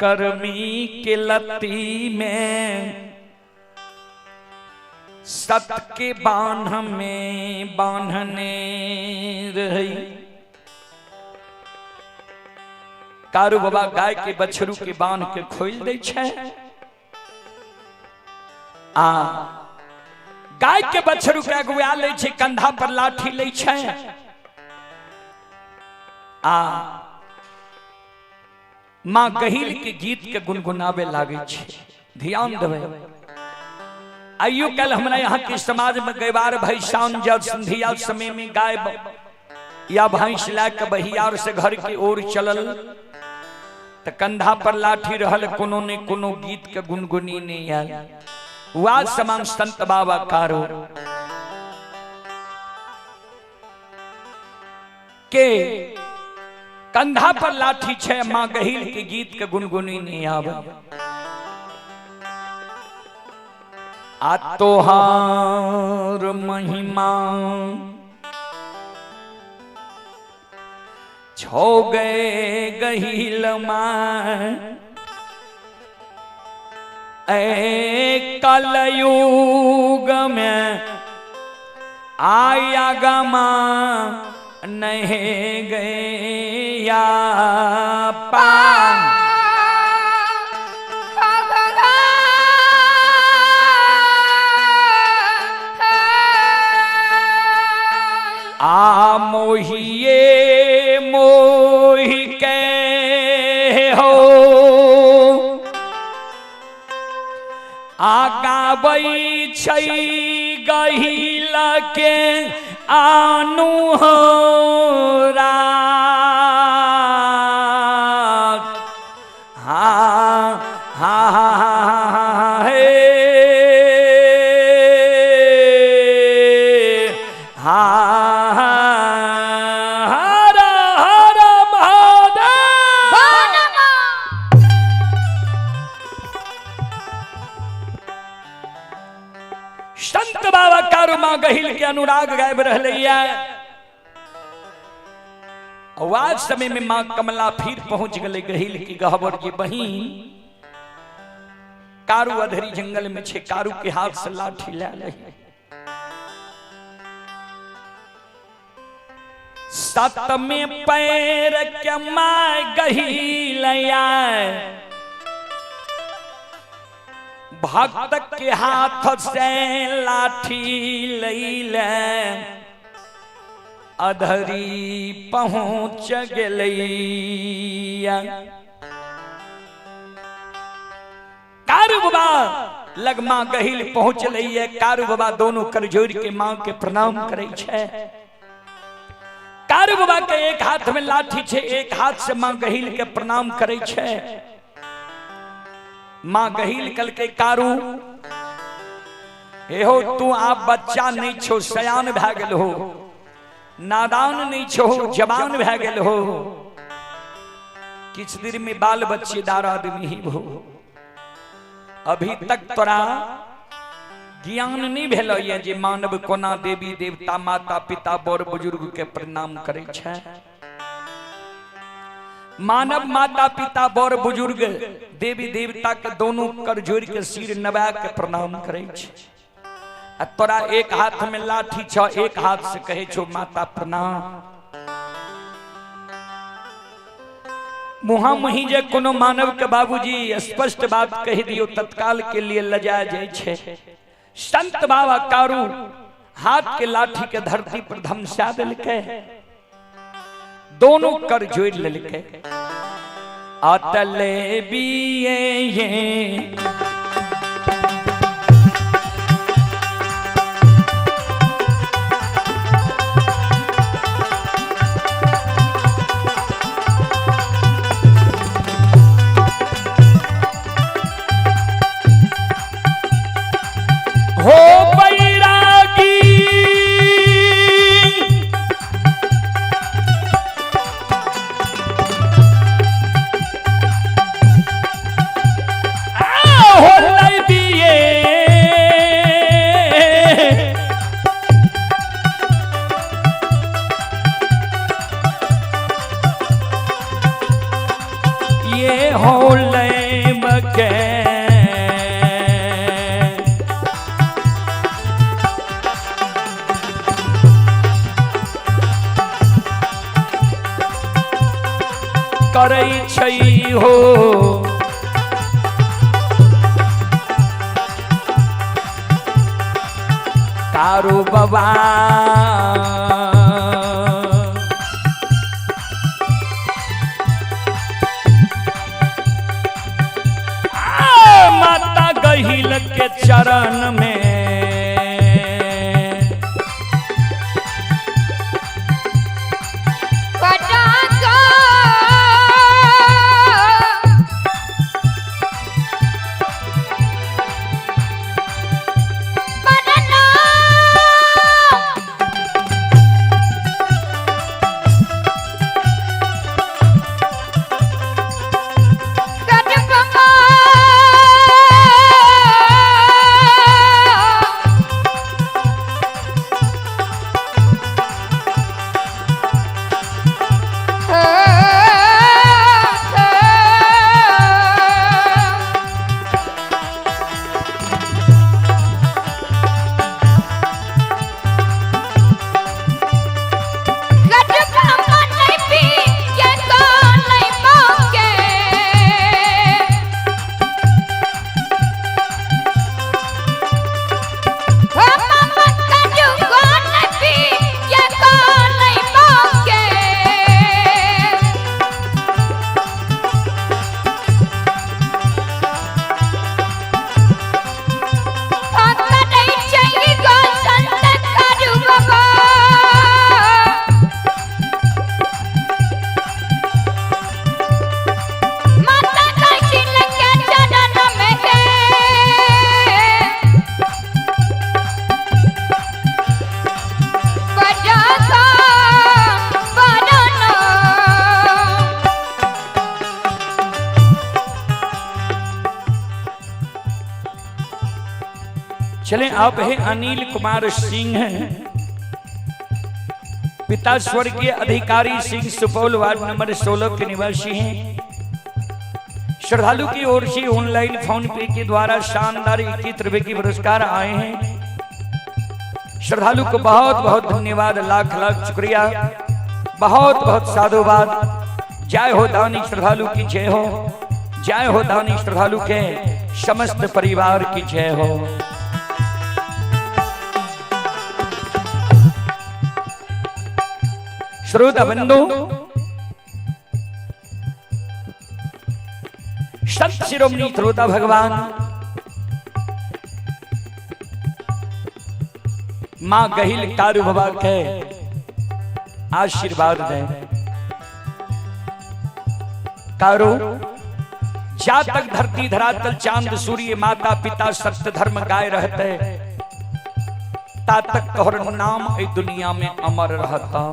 कर्मी के लती में सत के बांध में बांधने रही। कारू बाबा गाय के बछरू के बांध के खोल दे छै आ गाय के बछरू के अगुआ लै छै, कंधा पर लाठी लै छै आ माँ गहिल के गीत के गुनगुनावे लागे छै। ध्यान देबै, आइयो कल हमरा यहाँ के समाज में गैवार भाई सांझ संधिया समय में गाय या भैंस ला के बहियार से घर की ओर चलल त कंधा पर लाठी रहल, कोनो ने कोनो गीत के गुनगुनी नहीं आयल। वाद समान संत बाबा कारो के कंधा पर लाठी छे, माँ गहिल के गीत के गुनगुनी नहीं आवे। आ तोहार महिमा छो गए गहिल माँ ए कलयुग में आया गमा नहीं गया पा। आ मोहिए मोहि के हो आ गाबै छै गहिल के आनु हो रात। हा हा हा हे हा हर हर महादेव। संत बाबा कारू माँ गहिल के अनुराग गायब रहलैया। आज समय में माँ कमला फिर पहुंच गए गहिल की गहबर के बहिन कारू अधरी जंगल में छे, कारू के हाथ से लाठी ले ले। सत में पैर के माँ गहिलया भक्त के हाथ से लाठी लैले अधरी पहुंच गेलैया। कारू बाबा लग माँ गहिल पहुंच लैया। कारू बाबा दोनों कर जोड़ के माँ के प्रणाम करे छै। कारू बाबा के एक हाथ में लाठी छै, एक हाथ से माँ गहिल के प्रणाम करे छै। माँ गहिल कल के कारू एहो तू आप बच्चा नहीं छो, सयान भए गेल हो, नादान नहीं छो, जवान भए गेल हो, किछ देर में बाल बच्चेदार आदमी ही हो, अभी तक तोरा ज्ञान नहीं भेल ये जे मानव कोना देवी देवता माता पिता बड़ बुजुर्ग के प्रणाम करे छै। मानव माता पिता बड़ बुजुर्ग देवी देवता के दोनों कर जोड़ के सिर नवा के प्रणाम करे छै। आ तोरा एक हाथ में लाठी छो, एक हाथ से कहे छो माता प्रणाम। मुहा मुही जे कोनो मानव के बाबूजी स्पष्ट बात कह दियो तत्काल के लिए लजा जाय छै। संत बाबा कारू हाथ के लाठी के धरती पर धमसा देलकै, दोनों कर जोड़ लेलकै। अतले बिये ये छै हो। कारू बाबा माता गहिल के चरण में पटाखा पटना कटकमा माता कशिल के चरण में है बजाता बरना। चले आप हैं अनिल कुमार सिंह हैं, पिता स्वर्गीय अधिकारी सिंह सुपौल वार्ड नंबर 16 के निवासी हैं। श्रद्धालु की ओर से ऑनलाइन फोन पे के द्वारा शानदार 21 रुपए की पुरस्कार आए हैं। श्रद्धालु को बहुत बहुत धन्यवाद, लाख लाख शुक्रिया, बहुत बहुत साधुवाद। जय हो दानी श्रद्धालु की जय हो, जय हो दानी श्रद्धालु के समस्त परिवार की जय हो। श्रोता बंधु, संत शिरोमणि श्रोता भगवान मां गहिल कारू बाबा के आशीर्वाद दे। कारू जा तक धरती धरातल चांद सूर्य माता पिता सत्य धर्म गाय रहते, ता तक तोहर नाम ए दुनिया में अमर रहता।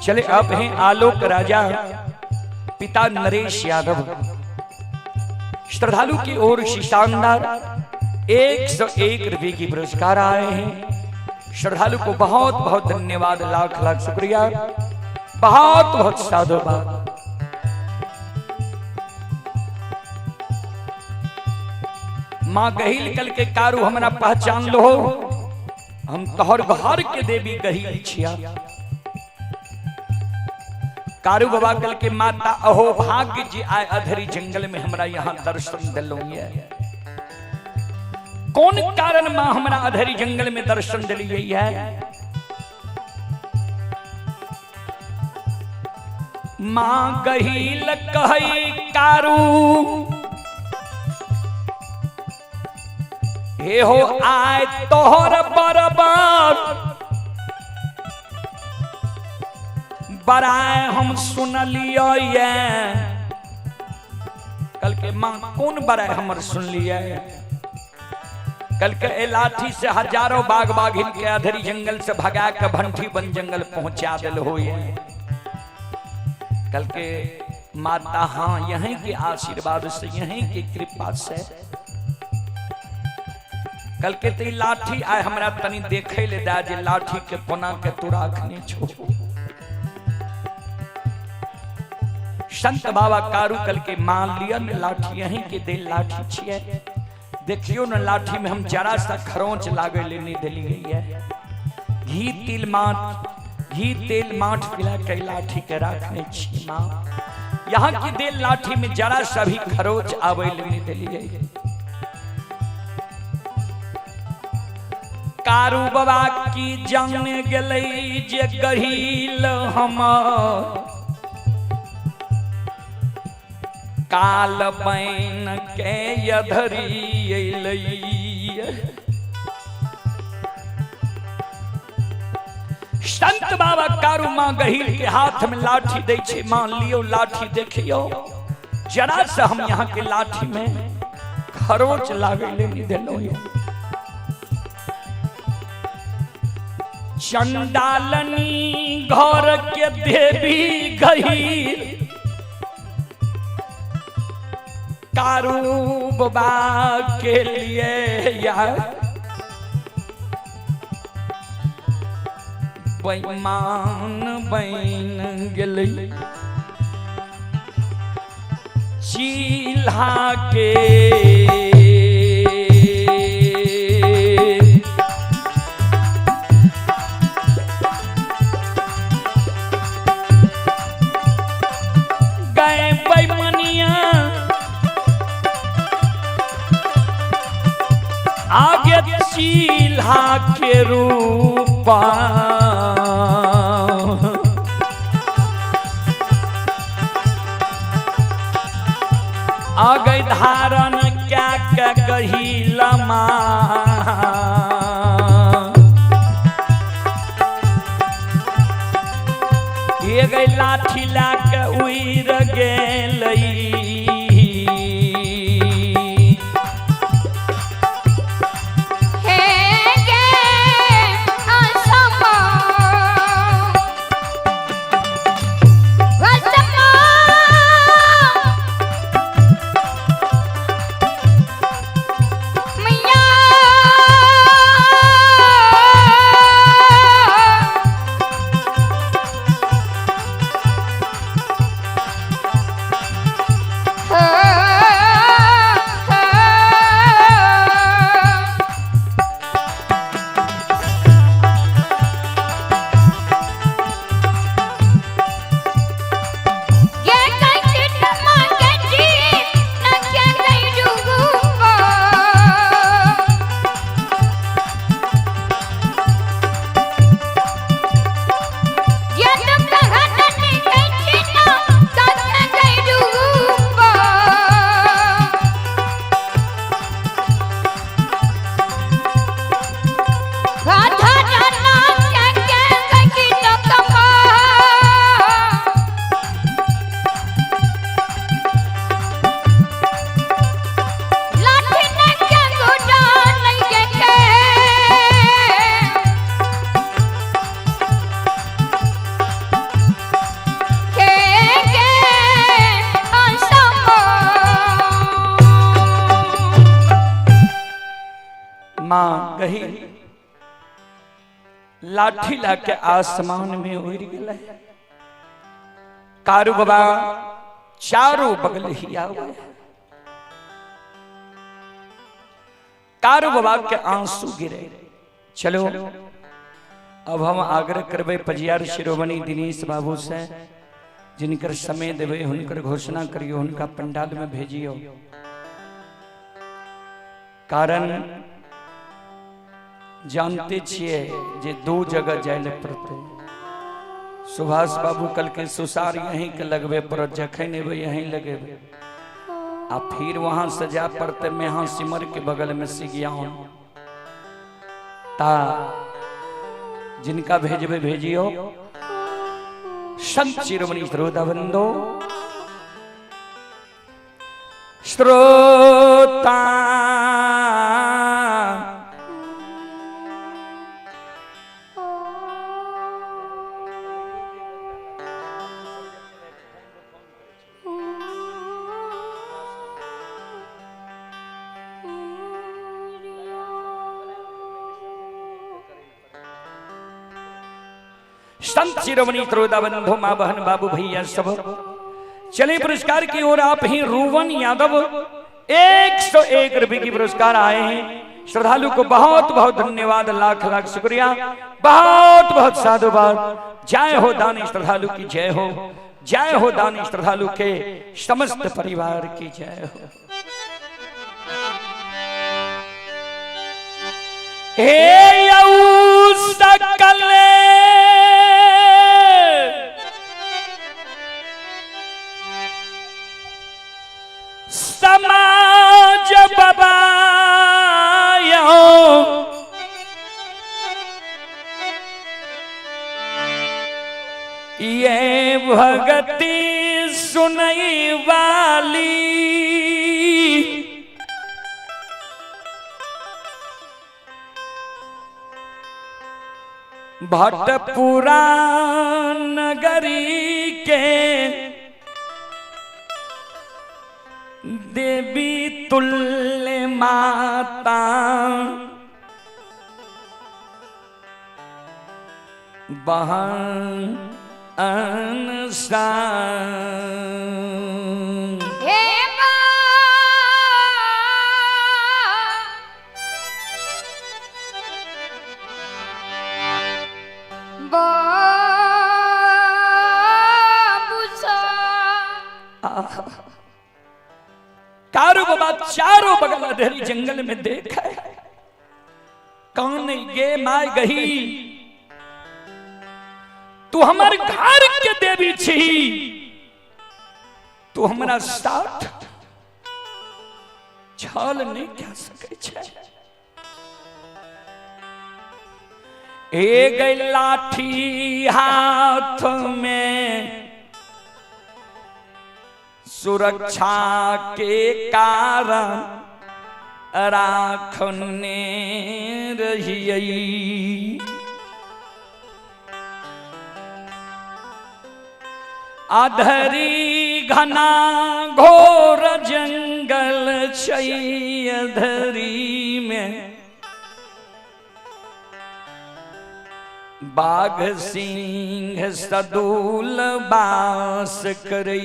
चले आप हैं आलोक राजा, पिता नरेश यादव। श्रद्धालु की ओर से शानदार 101 रुपए की पुरस्कार आए हैं। श्रद्धालु को बहुत बहुत धन्यवाद, लाख लाख शुक्रिया, बहुत बहुत साधुवाद। मां गहिल कल के कारू हमरा पहचान लो, हम तोहर घर के देवी गहिल छिया। कारू बाबा कल के माता अहो भाग्य जी आए अधरी जंगल में हमरा यहाँ दर्शन दिलो। कौन कारण मां हमरा अधरी जंगल में दर्शन दिली है? मां गहिल कहई कारू हे हो आए तोहर बरबर बराए हम सुनलिए ये। कल के मां कौन बराए हमर सुनलिए? कल के ए लाठी से हजारों बाघ बाघिन के अधरी जंगल से भगा के भंठी बन जंगल पहुंचा दिल हो। कल के माता हाँ यहीं के आशीर्वाद से, यहीं के कृपा से कल के ते लाठी आए हमरा तनी देखे ले दा जे लाठी के कोना के तू राखने छो। संत बाबा कारू कल के मान लिया ने लाठी यहीं के दे लाठी छिए, देखियो न लाठी में हम जरा सा खरोंच लागे ले नहीं दिलियै ये। घी तिल माठ, घी तेल माठ पिला के लाठी के राखने छी माँ। यहाँ की देल लाठी में जरा सा भी खरोच आवे ले नहीं दिलियै। कारू बाबा की जान गेलै जे गहील हमर काल बैन के यधरी अयलै। संत बाबा कारू माँ गहील के हाथ में लाठी दै छै, माँ लियो लाठी देखियो जरा से हम यहाँ के लाठी में खरोच लागे ले नहीं देलो। चंडालनी घर के देवी गहील कारू बाबा के लिए यार बेईमान बन गेलै चिल्हा के। गए बेईमानिया आगे चिल्हा के रूपा आगे धारण क्या के गहील माँ। ये गई लाठी ला के उड़ गेलै। हे गे असमा असमा मैया माँ गही लाठी लाके आसमान में उड़ गए। कारू बाबा चारों बगल ही आवे। कारू बाबा के आंसू गिरे। चलो अब हम आग्रह करबे पजियार शिरोमणि दिनेश बाबू से, जिनकर समय देवे हुनकर घोषणा करियो, हुनका पंडाल में भेजियो। कारण जानते छिए जे दो जगह जाए ले पड़ते। सुभाष बाबू कल के सुसार यहीं के लगबे पड़त, जखन एबे यहीं लगेबे, आ फिर वहां से जा पड़ते मेहा सिमर के बगल में सिगियान। ता जिनका भेजबे भेजियो। संत शिरोमणि श्रोता बंधो श्रोता संत शिरोमणि श्रोता बंधु माँ बहन बाबू भैया सब चले पुरस्कार की ओर। आप ही रोवन यादव 101 रुपए की पुरस्कार आए हैं। श्रद्धालु को बहुत बहुत धन्यवाद, लाख लाख शुक्रिया, बहुत बहुत साधुवाद। जय हो दानी श्रद्धालु की जय हो, जय हो दानी श्रद्धालु के समस्त परिवार की जय हो। हे यऊ सकल समाज बाबा ये भगती सुनई वाली भटपुरा नगरी के देवी तुल्य माता बहन अनसा। हे माँ बाबूसा कारू बाबा चारों बगल अधेरी जंगल में देख है कौन गे my गही, तू हमार घर के देवी छी, तू हमरा साथ छल नहीं कह सके छे। एक लाठी हाथ में सुरक्षा के कारण राखने रहिए। अधरी घना घोर जंगल छै अधरी में बाघ सिंह सदूल बास करै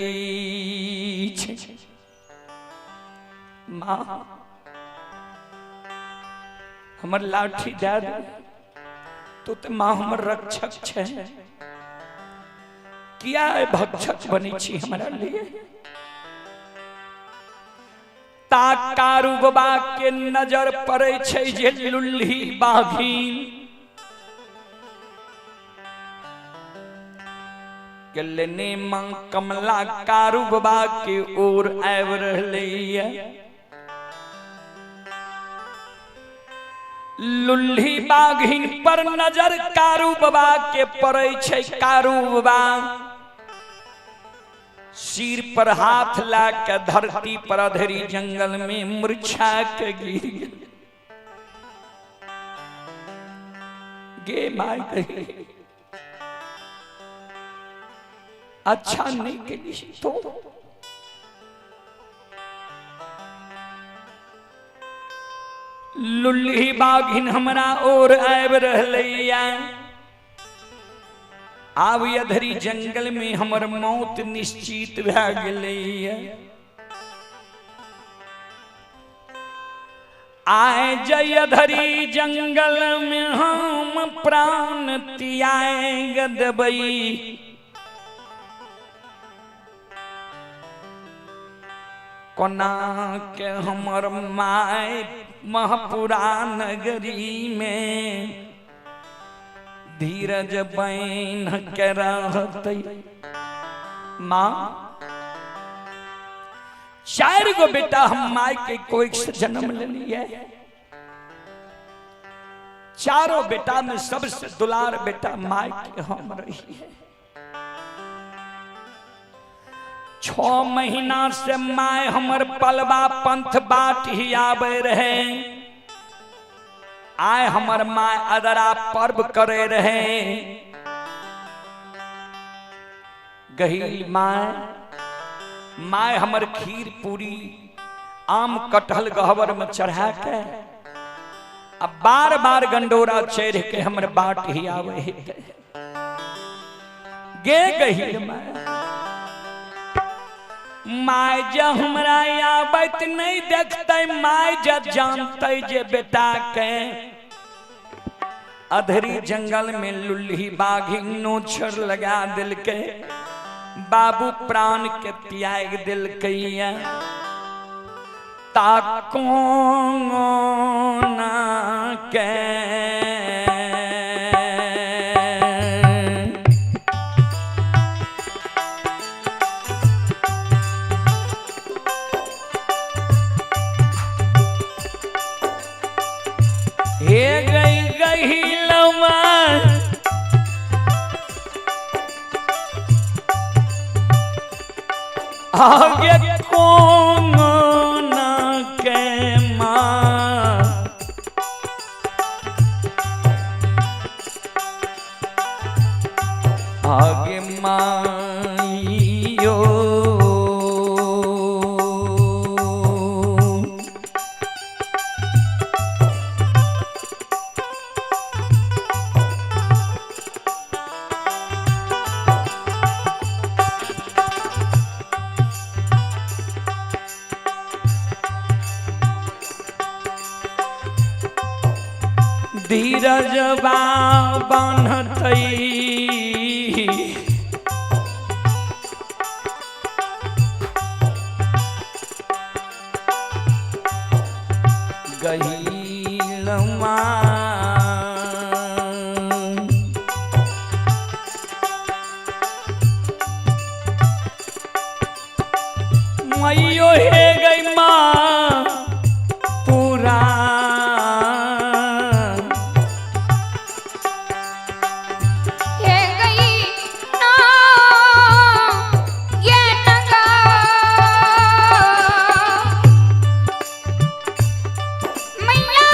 छै। माँ हमर लाठी दए दे तो ते माँ हमर रक्षक छै, किया भक्षक बनै छी हमरा लिए। ता कारू बाबा के नजर पड़ै छै जे लुल्ही बाघिन के लेने माँ कमला कारू बाबा के ओर आबि रहलैया। लुल्ही बाघिन पर नजर कारू बाबा के पड़ै छै। कारू बाबा सिर पर हाथ ला के धरती पर अधेरी जंगल में मूर्छा के गिर गे my गई। अच्छा नहीं के लिए तो लुल्ही बाघिन हमरा ओर आबि रहलैया। आब अधरी जंगल में हमर मौत निश्चित भए गेलैया। आए जय अधरी जंगल में हम प्राण त्याग देबै, कोना के हमर my महपुरा नगरी में धीरज बैन के रहतै। माँ चार गो बेटा हम my के कोई से जन्म लेलिए, चारों बेटा में सबसे दुलार बेटा my के हम रही। 6 महीना से my हमर पलवा पंथ बाट ही आवे रहे। आय हमर my अदरा पर्व करे रहे। गहील my my हमर खीर पूरी आम कटहल गहवर में चढ़ा के अब बार बार गंडोरा चढ़ के हमर बाट ही आवे गे गहील my. My जे हमरा आबैत नहीं देखते, my जे जानते जे बेटा के अधरी जंगल में लुल्ही बाघिन नोछर लगा दिलके, बाबू प्राण के त्याग दिलकै। ताको ना के हे गई गहिलवा आगे कौन के माँ आगे माइयो धीरज बान्हतै गहीलमा मैयो हे गई माँ पूरा हे गई ना ये नगा मैया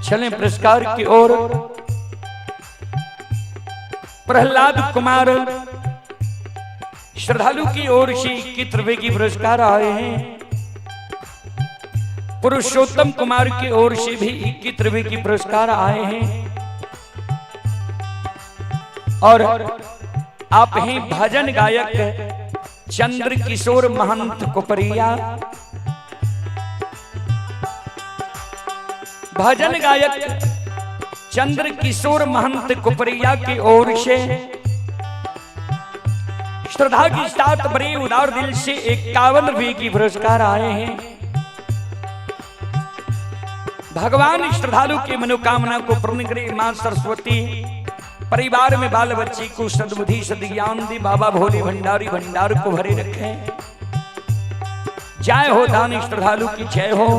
चलें पुरस्कार की ओर। प्रहलाद कुमार श्रद्धालु की ओर से 21 रुपए की पुरस्कार आए हैं। पुरुषोत्तम कुमार की ओर से भी 21 रुपए की पुरस्कार आए हैं। और आप ही भजन गायक चंद्र किशोर महंत कोपरिया, भजन गायक चंद्र किशोर महंत कुपरिया की ओर से श्रद्धा के साथ बड़े उदार दिल से 51 रुपए की पुरस्कार आए हैं। भगवान श्रद्धालु की मनोकामना को पूर्ण करे मां सरस्वती। परिवार में बाल बच्चे को सद्बुद्धि सद्ज्ञान दे। बाबा भोले भंडारी भंडार को भरे रखें। जय हो दान श्रद्धालु की जय हो।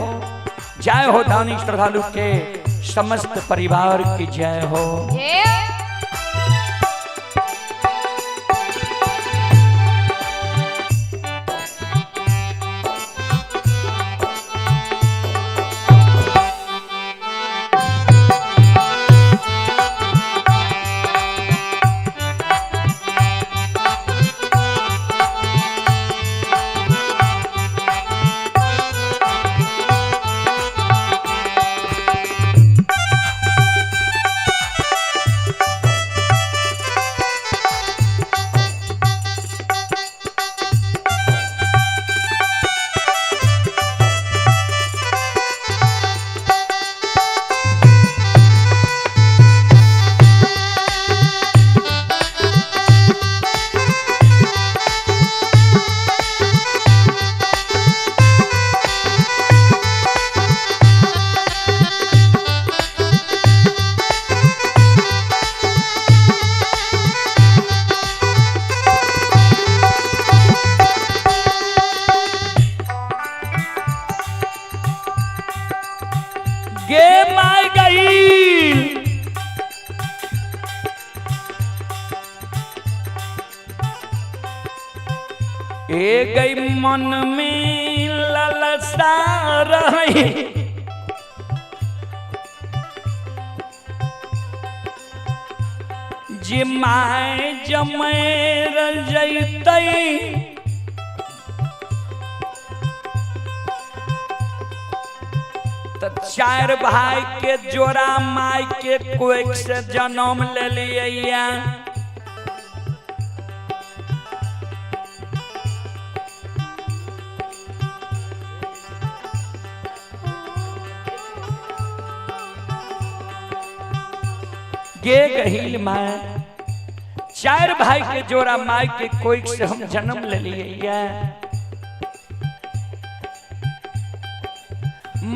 जय हो दानी श्रद्धालु के समस्त परिवार की जय हो। जय। गे my गई ए गई मन में ललसा रही, जे my जमेर जैतई त चार भाई के जोड़ा माय के कोख से जन्म ले लिए। गे गहील माय चार भाई के जोड़ा माय के कोख से हम जन्म ले लिए।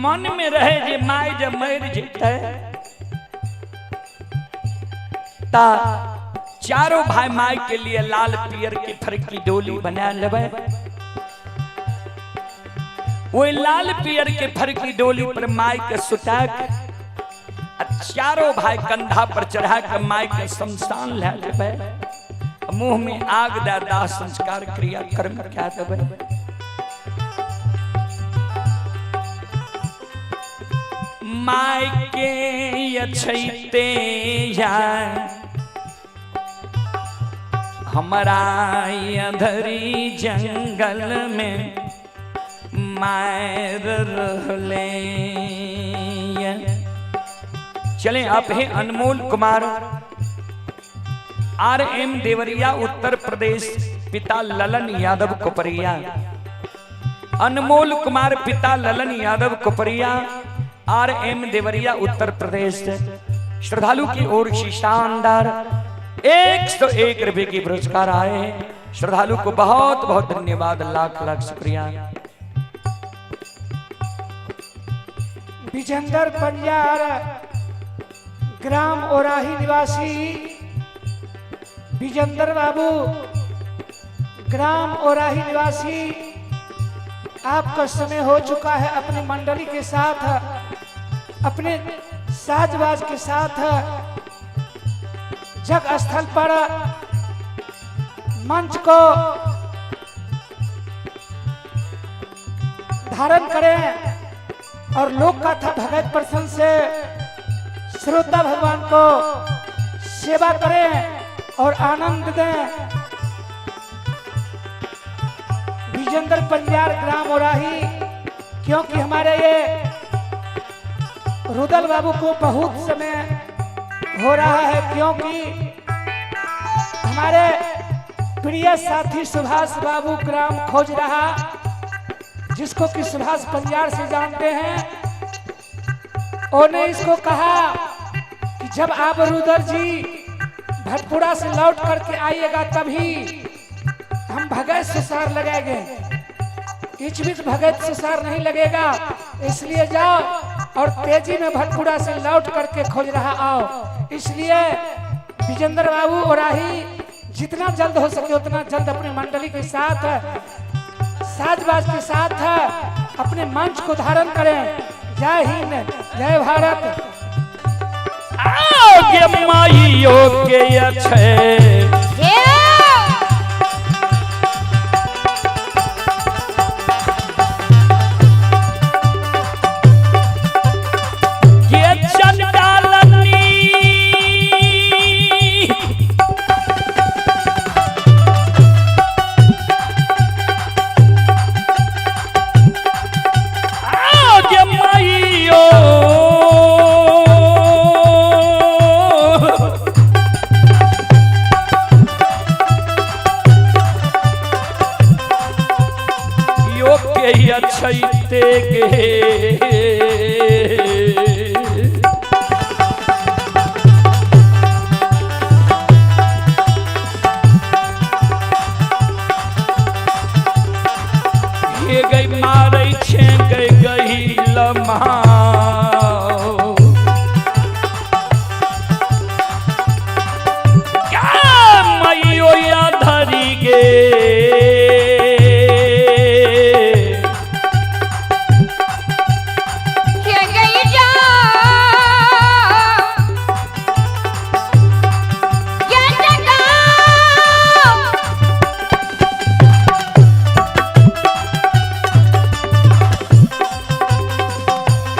मन में रहे जे my जब मर जेतै ता चारों भाई my के लिए लाल पियर के फरकी डोली बना लेबै। वही लाल पियर के फरकी डोली पर my के सुता के चारों भाई कंधा पर चढ़ा के my के शमशान ले लेबै, मुंह में आग दे दाह संस्कार क्रिया कर्म कह देबै। My के अछैते हमरा अधरी जंगल में मार रहले। चले आप हैं अनमोल कुमार आर एम देवरिया उत्तर प्रदेश, पिता ललन यादव कोपरिया। अनमोल कुमार पिता ललन यादव कोपरिया आर एम देवरिया उत्तर प्रदेश। श्रद्धालु की ओर से शानदार 101 रुपए की पुरस्कार आए। श्रद्धालु को बहुत बहुत धन्यवाद, लाख लाख शुक्रिया। विजेंद्र पंजार ग्राम ओराही निवासी विजेंद्र बाबू ग्राम ओराही निवासी, आपका समय हो चुका है अपनी मंडली के साथ, अपने साजबाज के साथ जग स्थल पर मंच को धारण करें और लोक कथा भगत प्रसन्न से श्रोता भगवान को सेवा करें और आनंद दें। विजेंद्र पंजार ग्राम ओराही, क्योंकि हमारे ये रुदल बाबू को बहुत समय हो रहा है, क्योंकि हमारे प्रिय साथी सुभाष बाबू ग्राम खोज रहा, जिसको कि सुभाष पंजार से जानते हैं, उन्होंने इसको कहा कि जब आप रुदल जी भटपुरा से लौट करके आइएगा तभी हम भगत सुसार लगाएंगे, इच बीच भगत सुसार नहीं लगेगा, इसलिए जाओ और तेजी में भटपुरा से लौट करके खोज रहा आओ। इसलिए विजेंद्र बाबू ओराही जितना जल्द हो सके उतना जल्द अपने मंडली के साथ साजबाज के साथ अपने मंच को धारण करें। जय हिंद, जय भारत। आगे माइयो के अच्छे हे ये चंडालनी आगे माइयो यो के अच्छे के। हे गई मारै छे गई गई लम्हा क्या मइयो या धरी गे। हे गई जा ये जगा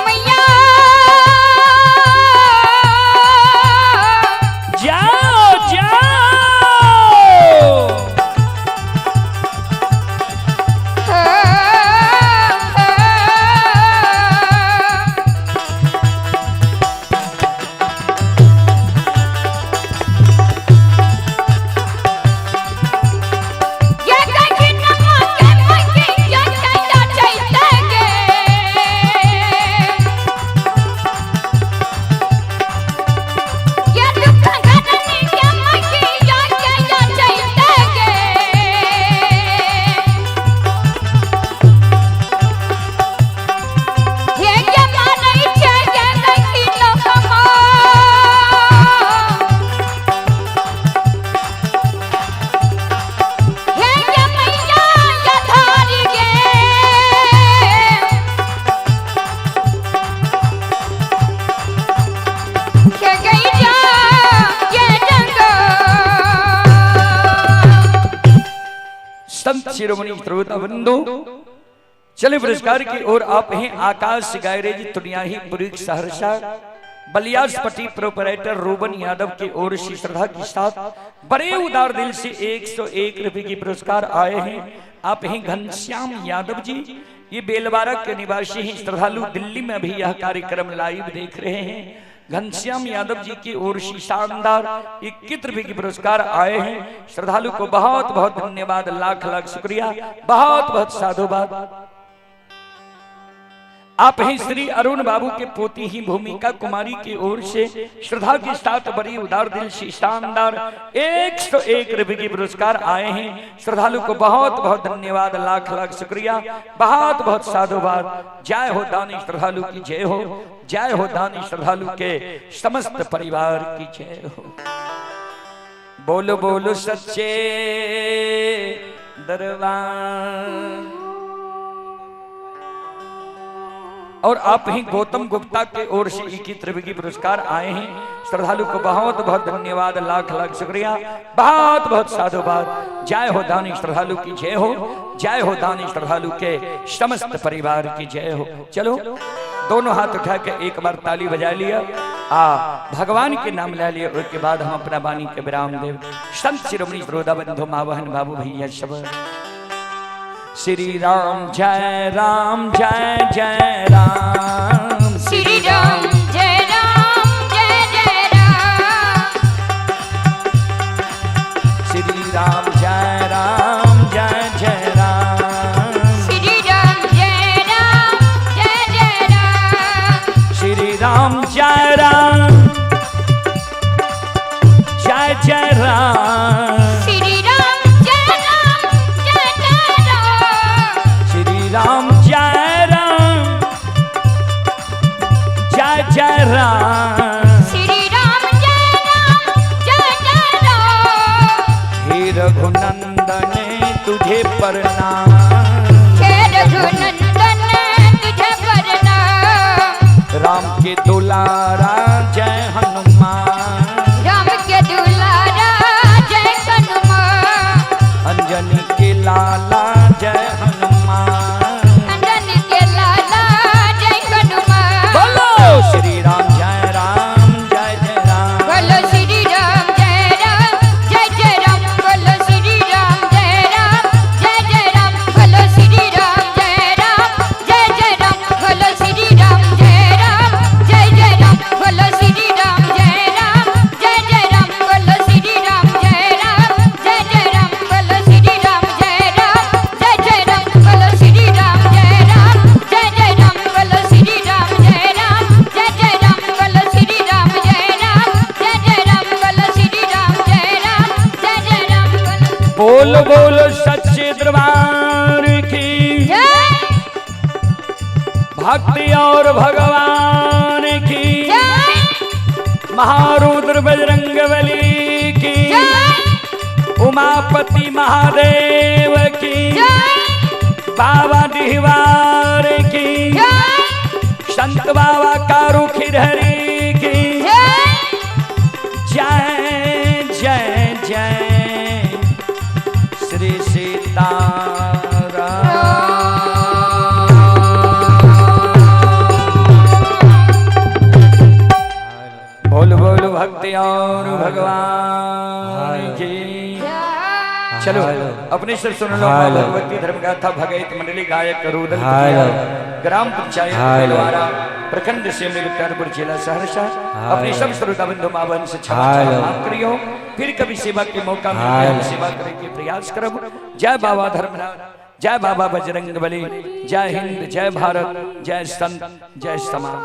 मैया जाओ जाओ। ये कहीं नमा के मके ये कहीं चैते गे ये दुख घटनी के मके ये कहीं चैते गे ये के मानै छै के कहीं नमा हे गे मैया या धारी गे हे गई जा ये जंगा। संत शिरोमणि श्रोता बंधु, चले पुरस्कार की ओर आप हैं आकाश गायरेज तुनियाही पुरी सहरसा बलियासपट्टी प्रोपराइटर रोबन यादव की ओर से श्रद्धा के साथ बड़े उदार दिल से 101 रुपए की पुरस्कार आए हैं। आप हैं घनश्याम यादव जी, ये बेलवारा के निवासी हैं, श्रद्धालु दिल्ली में भी यह कार्यक्रम लाइव देख रहे हैं। घनश्याम यादव जी की ओर से शानदार 21 रुपए की पुरस्कार आए हैं। श्रद्धालु को बहुत बहुत धन्यवाद, लाख लाख शुक्रिया, बहुत बहुत साधुवाद। आप ही श्री अरुण बाबू के पोती ही भूमिका कुमारी की ओर से श्रद्धा के साथ बड़ी उदार दिल से शानदार 101 रुपए के पुरस्कार आए हैं। श्रद्धालु को बहुत बहुत धन्यवाद, लाख लाख शुक्रिया, बहुत बहुत साधुवाद। जय हो दानी श्रद्धालु की जय हो, जय हो दानी श्रद्धालु के समस्त परिवार की जय हो। बोलो बोलो सच्चे दरबार। और आप ही गौतम गुप्ता के ओर से 21 रुपए की पुरस्कार आए हैं। श्रद्धालु को बहुत बहुत धन्यवाद, लाख लाख शुक्रिया, बहुत बहुत साधुवाद। जय हो दानी श्रद्धालु की जय हो, जय हो दानी श्रद्धालु के समस्त परिवार की जय हो। चलो दोनों हाथ उठा के एक बार ताली बजा लिया, आ भगवान के नाम ले लिया, उसके बाद हम अपना वाणी के विराम देव। संत शिरोमणि श्रोता बंधु मावहन बाबू भैया सब, श्री राम जय राम जय जय राम, श्री राम जय राम जय जय राम, श्री राम जय राम जय जय राम, श्री राम जय राम जय जय राम, श्री राम जय राम जय जय राम, श्री राम जय राम जय जय राम, श्री राम जय राम जय जय राम, श्री राम जय राम जय जय राम। हे रघुनंदन तुझे प्रणाम, हे रघुनंदन तुझे प्रणाम, दुलारा जय हनुमान। राम के दुलारा जय हनुमान। अंजनी के लाला जय हनुमान। अंजनी के लाला जय हनुमान। बोलो श्री राम जय राम जय जय राम। बोलो श्री राम जय राम जय जय राम। बोलो श्री राम जय राम जय जय राम। बोलो श्री राम जय राम जय जय राम। बोलो श्री राम जय राम जय जय राम। बोलो श्री राम जय राम जय जय राम। बोलो श्री राम जय राम जय जय राम। बोलो श्री राम जय राम जय जय राम। बोलो श्री राम जय राम जय जय राम। बोलो श्री राम जय राम जय जय राम। बोलो श्री राम जय राम जय जय राम। बोलो श्री राम जय राम जय जय राम। बोल बोल सच्चे दरबार की जय। भक्ति और भगवान की जय। महारुद्र बजरंग बली की जय। उमापति महादेव की जय। बाबा डिहवार की जय। संत बाबा कारू खिरहरी की जय। जय जय जय श्री सीताराम। बोल बोल भक्ति और भगवान की। चलो अपने से सुन लो मां भगवती धर्म गाथा भगैत मंडली गायक रुदल ग्राम पंचायत बेलवारा प्रखंड से मुख्तारपुर जिला सहरसा। अपने सब श्रोता बंधु मां बहन से क्षमा माफ करियो। फिर कभी सेवा के मौका मिले हम सेवा करने के प्रयास करब। जय बाबा धर्मराज, जय बाबा बजरंग बली, जय हिंद, जय भारत, जय संत, जय समाज।